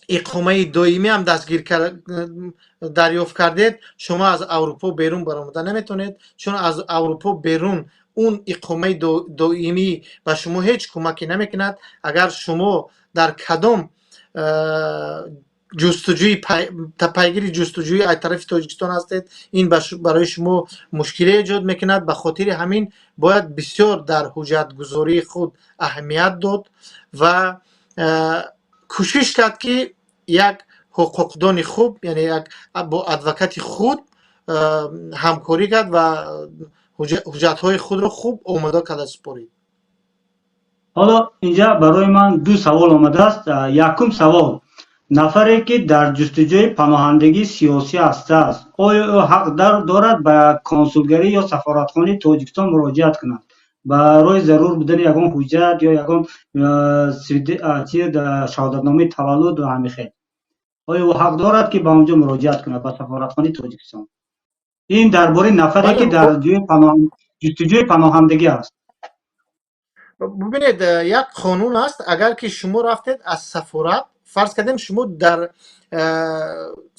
Speaker 2: иқомаи доимӣ ҳам дастгир дарёфт кардед, шумо аз Аврупо берун баромада наметавонед, чун аз Аврупо берун он иқомаи доимӣ ба шумо ҳеҷ кӯмаке намекунад. Агар шумо дар кадом ҷустуҷӯи, пайгири ҷустуҷӯи аз тарафи Тоҷикистон ҳастед, ин барои шумо мушкиле эҷод мекунад. Ба хотири ҳамин бояд бисёр дар ҳуҷҷатгузории худ аҳамият дод ва кӯшиш кард, ки як ҳуқуқдони хуб, яъне як бо адвокати худ ҳамкорӣ кард ва ҳуҷҷатҳои худро хуб омода карда супорид.
Speaker 1: Ҳоло инҷа барои ман ду савол омадааст. Якум савол: нафаре, ки дар ҷустуҷӯи паноҳандагии сиёсӣ ҳастааст, оё ӯ ҳақ дорад ба консулгарӣ ё сафоратхонаи Тоҷикистон муроҷиат кунад барои зарур будани ягон ҳуҷҷат ё ягон шаҳодатномаи таваллуд ва ҳамин хел? Оё ӯ ҳақ дорад, ки ба он ҷо муроҷиат кунад, ба сафоратхонаи Тоҷикистон? Ин дар бораи нафаре, ки дар ҷустуҷӯи паноҳандагӣ аст.
Speaker 2: Бубинед, як қонун аст. Агар ки шумо рафтед аз сафорат, фарз кардем, шумо дар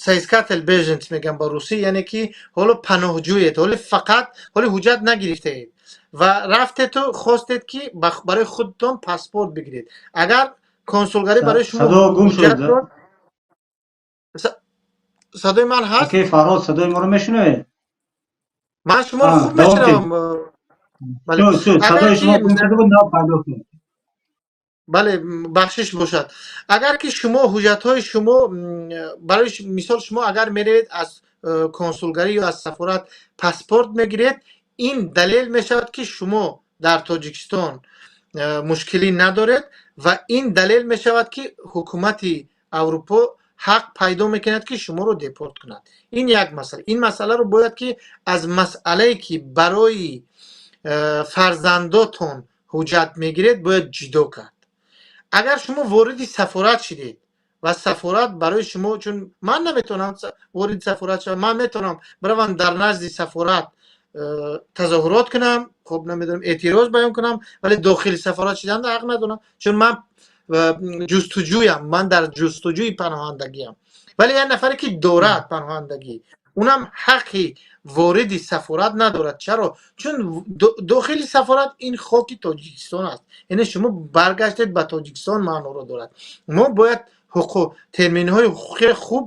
Speaker 2: соискатель беженец мегӯям ба русӣ, яъне ки ҳоло паноҳҷӯед, ҳоло фақат ҳоло ҳуҷҷат нагирифтаед ва рафтету хостед, ки барои худтон паспорт бигиред, агар консулгарӣ барои шумо
Speaker 1: Садо гум шуд.
Speaker 2: Садои ман ҳаст?
Speaker 1: Акаи Фарҳод, садои моро мешунавед?
Speaker 2: Ман шуморо хуб мешунавам.
Speaker 1: Садои шумо гум шуда буд, нав пайдо шуд.
Speaker 2: Бале, бахшиш бошад. Агар ки шумо ҳуҷҷатҳои шумо, барои мисол, шумо агар меравед, аз консулгарӣ ё аз сафорат паспорт мегиред, ин далел мешавад, ки шумо дар Тоҷикистон мушкилӣ надоред, ва ин далел мешавад, ки ҳукумати Аврупо ҳақ пайдо мекунад, ки шуморо депорт кунад. Ин як масъала. Ин масъаларо бояд ки аз масъалае, ки барои фарзандотон ҳуҷҷат мегиред, бояд ҷудо кард. Агар шумо вориди сафорат шидед ва сафорат барои шумо, чун ман наметавонам вориди сафорат шавам, ман метавонам биравам, дар назди сафорат тазоҳурот кунам, хоб, намедонам, эътироз баён кунам, вале дохили сафорат шидан ҳақ надорам, чун ман ҷустуҷӯям, ман дар ҷустуҷӯи паноҳандагиам. Вале як нафаре, ки дорад паноҳандагӣ, унам ҳаққи вориди сафорат надорад. Чаро? Чун дохили сафорат ин хоки Тоҷикистон аст, яъне шумо баргаштед ба Тоҷикистон маъноро дорад. Мо бояд ҳуқуқ, терминҳои ҳуқуқиро хуб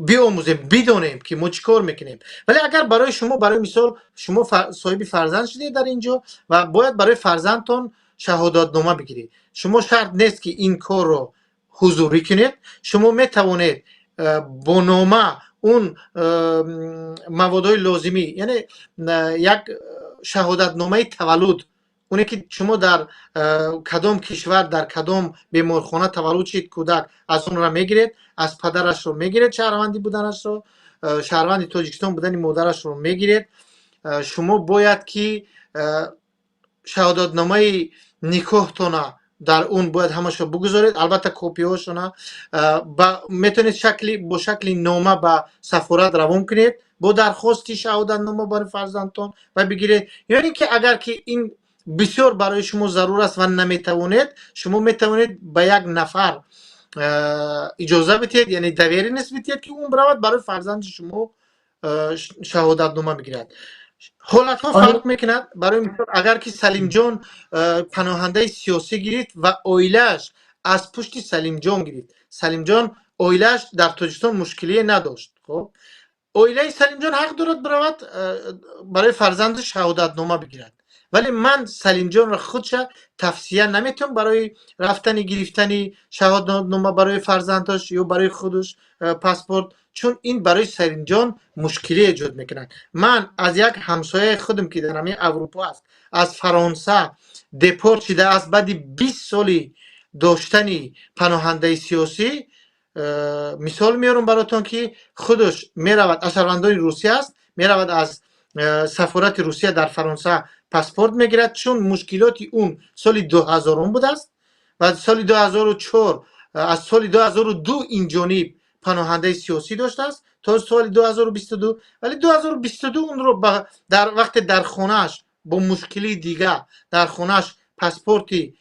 Speaker 2: биомӯзем, бидонем, ки мо чӣ кор мекунем. Вале агар барои шумо, барои мисол, шумо соҳиби фарзанд шудед дар ин ҷо ва бояд барои фарзандтон шаҳодатнома бигиред, шумо шарт нест, ки ин корро ҳузурӣ кунед. Шумо метавонед бо нома он маводҳои лозимӣ, яъне як шаҳодатномаи таваллуд, оне ки шумо дар кадом кишвар, дар кадом беморхона таваллуд шид кӯдак, аз онро мегиред, аз падарашро мегиред, шаҳрвандӣ буданашро, шаҳрванди Тоҷикистон будани модарашро мегиред. Шумо бояд ки шаҳодатномаи никоҳтона дар он бояд ҳамашро бигузоред, албатта копияҳошона. Метавонед шакли бо шакли нома ба сафорат равон кунед бо дархости шаҳодатнома барои фарзандтон ва бигиред. Ё ин ки агар ки ин бисёр барои шумо зарур аст ва наметавонед, шумо метавонед ба як нафар иҷоза бидиҳед, яъне доверенность бидиҳед, ки он биравад, барои фарзанди шумо шаҳодатнома бигирад. Ҳолатҳо фарқ мекунад. Барои мисол, агар ки Салимҷон паноҳандаи сиёсӣ гирифт ва оилааш аз пушти Салимҷон гирифт, Салимҷон оилааш дар Тоҷикистон мушкилие надошт, хоб, оилаи Салимҷон ҳақ дорад биравад, барои фарзанди шаҳодатнома бигирад. Вале ман Салимҷонро худша тавсия наметавонам барои рафтани гирифтани шаҳодатнома барои фарзандаш ё барои худаш паспорт, чун ин барои Салимҷон мушкилӣ эҷод мекунад. Ман аз як ҳамсояи худам, ки дар ҳамин Аврупо аст, аз Фаронса депорт шудааст баъди 20 соли доштани паноҳандаи сиёсӣ, мисол меорам баротон, ки худаш меравад, аз шаҳрвандони Русия аст, меравад, аз сафорати Русия дар Фаронса паспорт мегирад, чун мушкилоти он соли 2000-ум будааст ва соли 2004, аз соли 2002 инҷониб паноҳандаи сиёсӣ доштааст то соли 2022. Вале 2022 онро дар вақте дар хонааш бо мушкилии дигар дар хонааш паспорти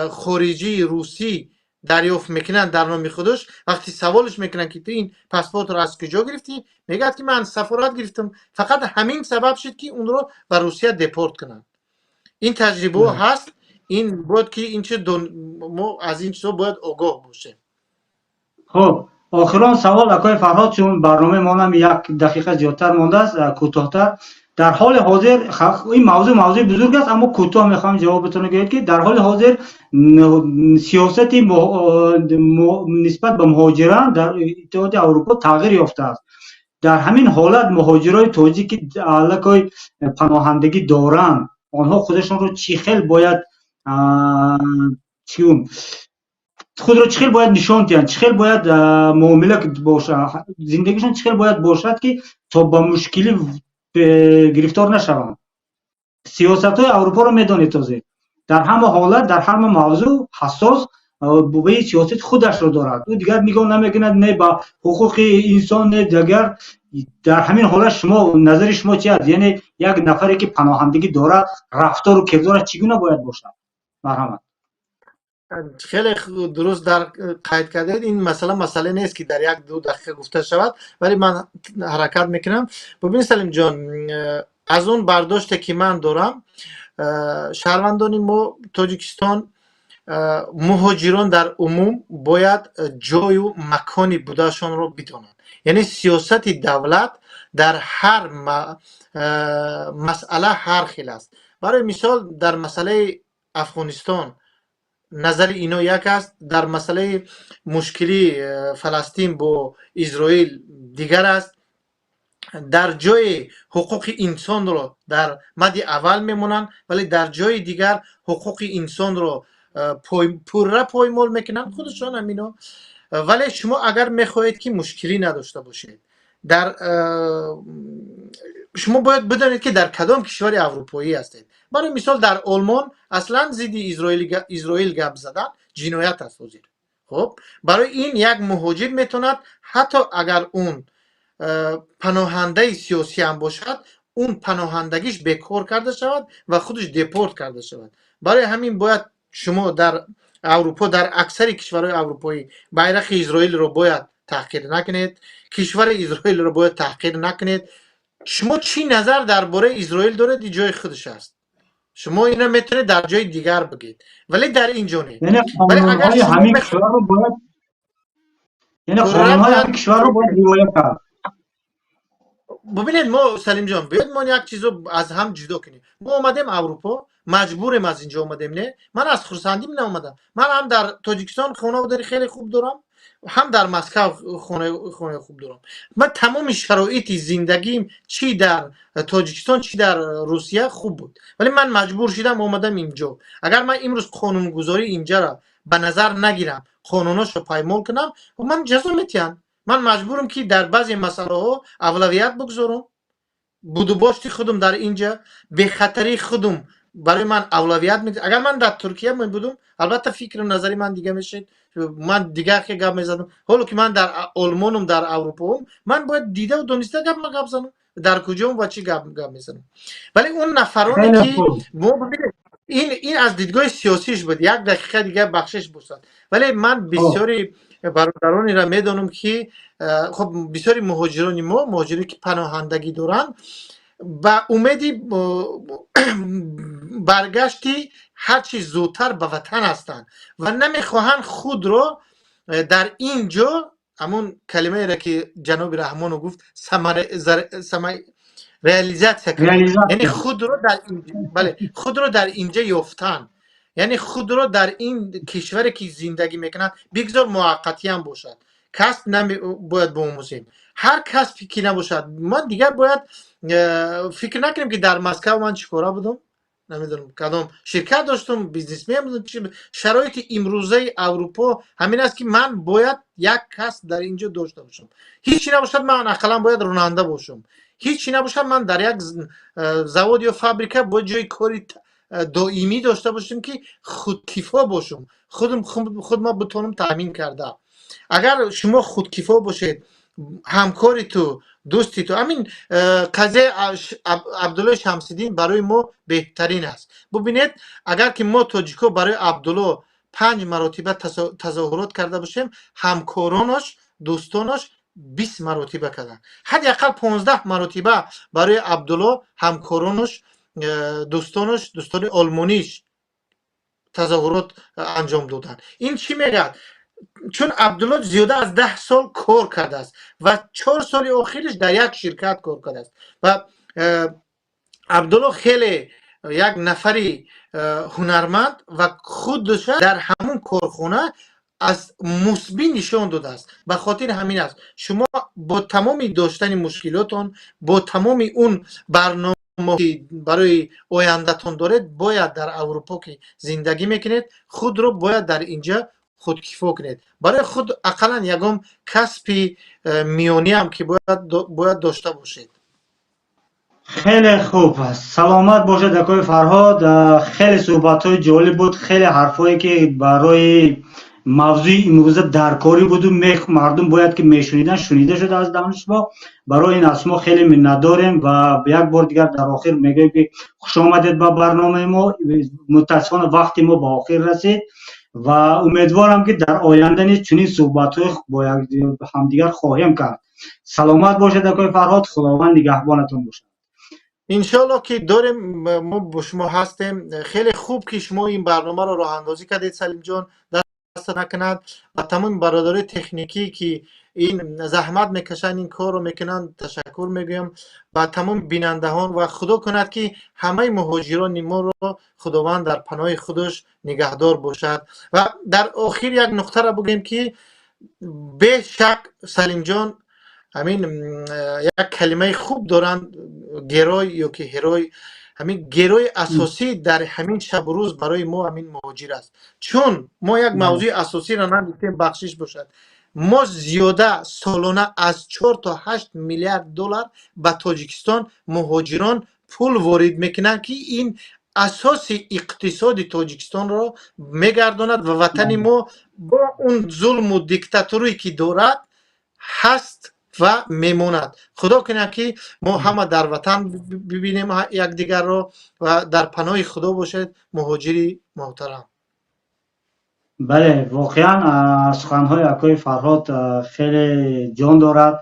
Speaker 2: хориҷии русӣ дарёфт мекунанд дар номи худаш. Вақте саволш мекунанд, ки ту ин паспортро аз куҷо гирифтӣ, мегӯяд, ки ман сафорат гирифтам. Фақат ҳамин сабаб шуд, ки онро ба Русия депорт кунанд. Ин таҷрибаҳо ҳаст. Ин бояд ки ин чиз, мо аз ин чизҳо бояд огоҳ бошем.
Speaker 1: Хуб, охирон савол, акои Фарҳод, чун барномаи монам як дақиқа зиёдтар мондааст. Кӯтоҳтар, дар ҳоли ҳозир ин мавзӯъ мавзӯи бузург аст, аммо кӯтоҳ мехоҳам ҷавобатонро гӯед, ки дар ҳоли ҳозир сиёсати нисбат ба муҳоҷиран дар Иттиҳоди Аврупо тағйир ёфтааст. Дар ҳамин ҳолат муҳоҷирои тоҷик, ки аллакай паноҳандагӣ доранд, онҳо худашонро чӣ хел бояд, худро чӣ хел бояд нишон диҳанд, чӣ хел бояд муомила бошад, зиндагишон чӣ хел бояд бошад, ки то ба мушкилӣ гирифтор нашаванд? Сиёсатҳои Аврупоро медонед, този дар ҳама ҳолат, дар ҳама мавзӯъ ҳассос бобаи сиёсати худашро дорад. Ӯ дигар нигоҳ намекунад не ба ҳуқуқи инсон, не дигар. Дар ҳамин ҳолат шумо, назари шумо чи аст? Яъне як нафаре, ки паноҳандагӣ дорад, рафтору кирдораш чӣ гуна бояд бошад? Марҳамат.
Speaker 2: Хеле дуруст дар қайд кардед. Ин масъала масъале нест, ки дар як ду дақиқа гуфта шавад, вале ман ҳаракат мекунам. Бубин, Салимҷон, аз он бардоште, ки ман дорам, шаҳрвандони мо, Тоҷикистон, муҳоҷирон дар умум бояд ҷою макони будаашонро бидонанд. Яъне сиёсати давлат Дар ҳар масъала ҳар хел аст. Барои мисол, дар масъалаи Афғонистон назари ино як аст, дар масъалаи мушкили Фаластин бо Изроил дигар аст. Дар ҷои ҳуқуқи инсонро дар мадди аввал мемонанд, вале дар ҷои дигар ҳуқуқи инсонро пурра поймол мекунанд худашон ҳамино. Вале шумо агар мехоҳед, ки мушкилӣ надошта бошед, дар шумо бояд бидонед, ки дар кадом кишвари аврупоӣ ҳастед. Барои мисол, дар Олмон аслан зидди Изроил гап задан ҷиноят аст ҳозир. Хуб, барои ин як муҳоҷир метавонад, ҳатто агар он паноҳандаи сиёсӣ ҳам бошад, он паноҳандагиш бекор карда шавад ва худаш депорт карда шавад. Барои ҳамин бояд шумо дар Аврупо, дар аксари кишварҳои аврупоӣ байрақи Изроилро бояд таҳқир накунед, кишвари Изроилро бояд таҳқир накунед. Шумо чӣ назар дар бораи Изроил доред, ин ҷои худаш аст, шумо ина метавонед дар ҷои дигар бигед, вале дар ин ҷо не.
Speaker 1: Яъне
Speaker 2: Вале агар
Speaker 1: қонунҳои
Speaker 2: шумо
Speaker 1: ҳамин кишварро бояд, яъне
Speaker 2: пурра
Speaker 1: қонунҳои
Speaker 2: бояд
Speaker 1: ҳамин кишварро бояд риоя кард.
Speaker 2: Бубинед, мо, Салимҷон, биёед, мо як чизо аз ҳам ҷудо кунем. Мо омадем Аврупо, маҷбурем, аз инҷо омадем. Не, ман аз хурсандим наомадам. Ман ҳам дар Тоҷикистон хонаводари хеле хуб дорам, ҳам дар Москав хонаи хуб дорам. Ман тамоми шароити зиндагим чӣ дар Тоҷикистон, чӣ дар Русия хуб буд, вале ман маҷбур шудам, омадам инҷо. Агар ман имрӯз қонунгузории инҷаро ба назар нагирам, қонуношро паймол кунам, ман ҷазо метиҳанд. Ман маҷбурам, ки дар баъзе масъалаҳо авлавият бигузорам. Будубошти худум дар инҷа, бехатарии худум барои ман авлавият. Агар ман дар Туркия мебудум, албатта, фикру назари ман дига мешид, ман дигар хе гап мезадам. Ҳоло ки ман дар Олмонум, дар Аврупоум, ман бояд дидаву дониста гап занам, дар куҷом ва чӣ гап мезанам. Вале он нафароне
Speaker 1: Хеле
Speaker 2: ки
Speaker 1: хуб.
Speaker 2: мо, бибинед, ин аз дидгоҳи сиёсиш буд, як дақиқа дигар бахшиш бошад, вале ман бисёри бародаронеро медонам, ки хоб, бисёри муҳоҷирони мо, муҳоҷире ки паноҳандагӣ доранд, ба умеди баргашти ҳарчи зудтар ба ватан ҳастанд ва намехоҳанд худро дар ин ҷо, ҳамун калимаеро ки ҷаноби Раҳмонов гуфт, реализация кунанд, яъне
Speaker 1: Реализация.
Speaker 2: худро дар бале, худро дар инҷа ёфтан, яъне худро дар ин кишваре ки зиндагӣ мекунанд, бигзор муваққатиам бошад, касб нами бояд биомӯзем, ҳар касбе ки набошад. Ман дигар бояд фикр накунем, ки дар Москав ман чӣ кора будам, намедонам, кадом ширкат доштам, бизнесмен будам. Шароити имрӯзаи Аврупо ҳамин аст, ки ман бояд як касб дар ин ҷо дошта бошам. Ҳечи набошад, ман ақаллан бояд ронанда бошам. Ҳечи набошад, ман дар як завод ё фабрика бояд ҷои кори доимӣ дошта бошам, ки худкифо бошам, худам худма битонам таъмин карда. Агар шумо худкифо бошед, ҳамкори ту, дӯсти ту, ҳамин қазияи Абдуллои Шамсиддин барои мо беҳтарин аст. Бубинед, агар ки мо, тоҷико, барои Абдулло панҷ маротиба тазоҳурот карда бошем, ҳамкоронаш, дӯстонаш 20 маротиба карданд, ҳадди ақал 15 маротиба барои Абдулло ҳамкоронаш, дӯстонаш, дӯстони олмониш тазоҳурот анҷом доданд. Ин чӣ мегӯяд? Чун Абдулло зиёда аз 10 сол кор кардааст ва 4 соли охириш дар як ширкат кор кардааст ва Абдулло хеле як нафари ҳунарманд ва худша дар ҳамун корхона аз мусбӣ нишон додааст. Ба хотири ҳамин аст, шумо бо тамоми доштани мушкилотон, бо тамоми он барнома ки барои ояндатон доред, бояд дар Аврупо ки зиндагӣ мекунед, худро бояд дар инҷа худкифо кунед. Барои худ ақаллан ягон касби миёниам ки бояд дошта бошед.
Speaker 1: Хеле хуб, саломат бошед, акои Фарҳод. Хеле суҳбатҳои ҷолиб буд, хеле ҳарфҳое ки барои мавзӯи имрӯза даркорӣ буду мардум бояд ки мешунидан, шунида шуда аз даҳони шумо. Барои ин аз шумо хеле миннатдорем ва як бор дигар дар охир мегӯем, ки хушомадед ба барномаи мо. Мутаассифона, вақти мо ба охир расид ва умедворам, ки дар оянда низ чунин суҳбатҳои бо ҳамдигар хоҳем кард. Саломат бошед, акои Фарҳод, Худованд нигаҳбонатон бошад.
Speaker 2: Иншоалло, ки дорем, мо бо шумо ҳастем. Хеле хуб, ки шумо ин барномаро роҳандозӣ кардед, Салимҷон. Накунад. Ба тамоми бародарои техникӣ, ки ин заҳмат мекашанд, ин корро мекунанд, ташаккур мегӯям. Ба тамоми бинандаҳон ва худо кунад, ки ҳамаи муҳоҷирони моро Худованд дар паноҳи худаш нигаҳдор бошад. Ва дар охир як нуқтаро бигӯем, ки бешак, Салимҷон, ҳамин як калимаи хуб доранд, герой ё ки ҳерой. Ҳамин герой асосӣ дар ҳамин шабу рӯз барои мо ҳамин муҳоҷир аст, чун мо як мавзӯи асосиро нагуфтем, бахшиш бошад. Мо зиёда солона аз 4 то 8 миллиард доллар ба Тоҷикистон муҳоҷирон пул ворид мекунанд, ки ин асоси иқтисоди Тоҷикистонро мегардонад ва ватани мо бо он зулму диктатурие, ки дорад, ҳаст ва мемонад. Худо кунад, ки мо ҳама дар ватан бибинем якдигарро ва дар паноҳи Худо бошед, муҳоҷири муҳтарам.
Speaker 1: Бале, воқеан, суханҳои акои Фарҳод хеле ҷон дорад.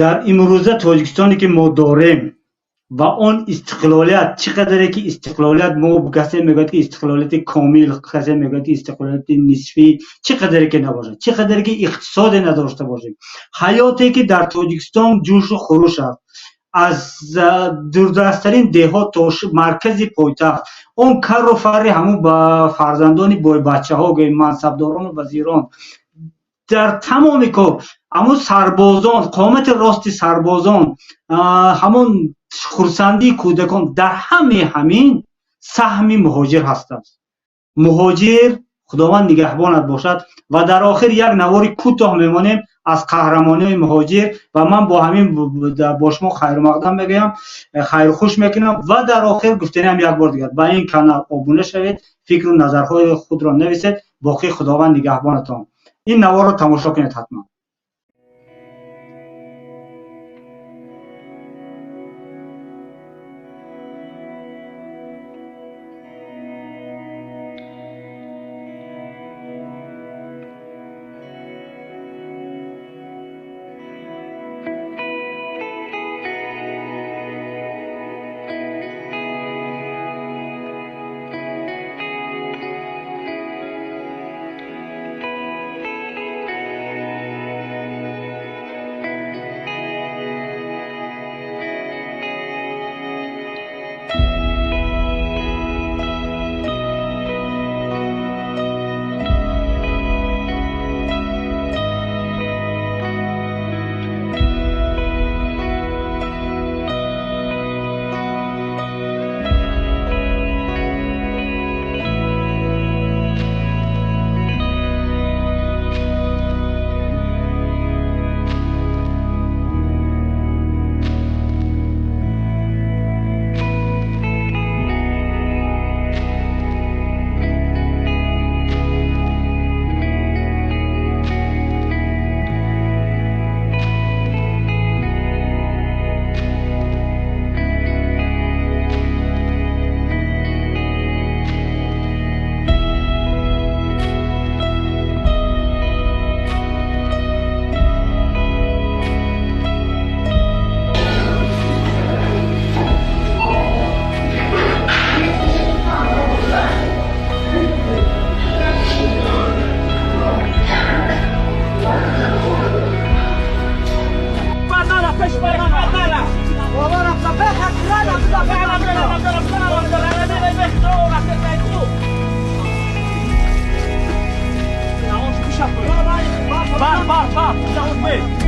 Speaker 1: Дар имрӯза Тоҷикистоне, ки мо дорем, ва он истиқлолият, чӣ қадаре ки истиқлолият мо, касе мегӯяд, ки истиқлолияти комил, касе мегӯяд, ки истиқлолияти нисфӣ, чӣ қадаре ки набошад, чӣ қадаре ки иқтисоде надошта бошем, ҳаёте, ки дар Тоҷикистон ҷӯшу хуруш аст, аз дурдасттарин деҳот то маркази пойтахт, он карру фарри ҳамун ба фарзандони бойбачаҳо, гӯем, мансабдорону вазирон, дар тамоми кор ҳамун сарбозон, қомати рости сарбозон, ҳамон хурсандии кӯдакон, дар ҳамаи ҳамин саҳми муҳоҷир ҳастанд. Муҳоҷир, Худованд нигаҳбонат бошад. Ва дар охир як навори кӯтоҳ мемонем аз қаҳрамониҳои муҳоҷир ва ман бо ҳамин бо шумо хайрумақдам мегӯям, хайрухуш мекунам. Ва дар охир гуфтаниам як бор дигар: ба ин канал обуна шавед, фикру назарҳои худро нависед. Боқӣ Худованд нигаҳбонатон. Ин наворро тамошо кунед ҳатман.
Speaker 4: Бар, бар, бар,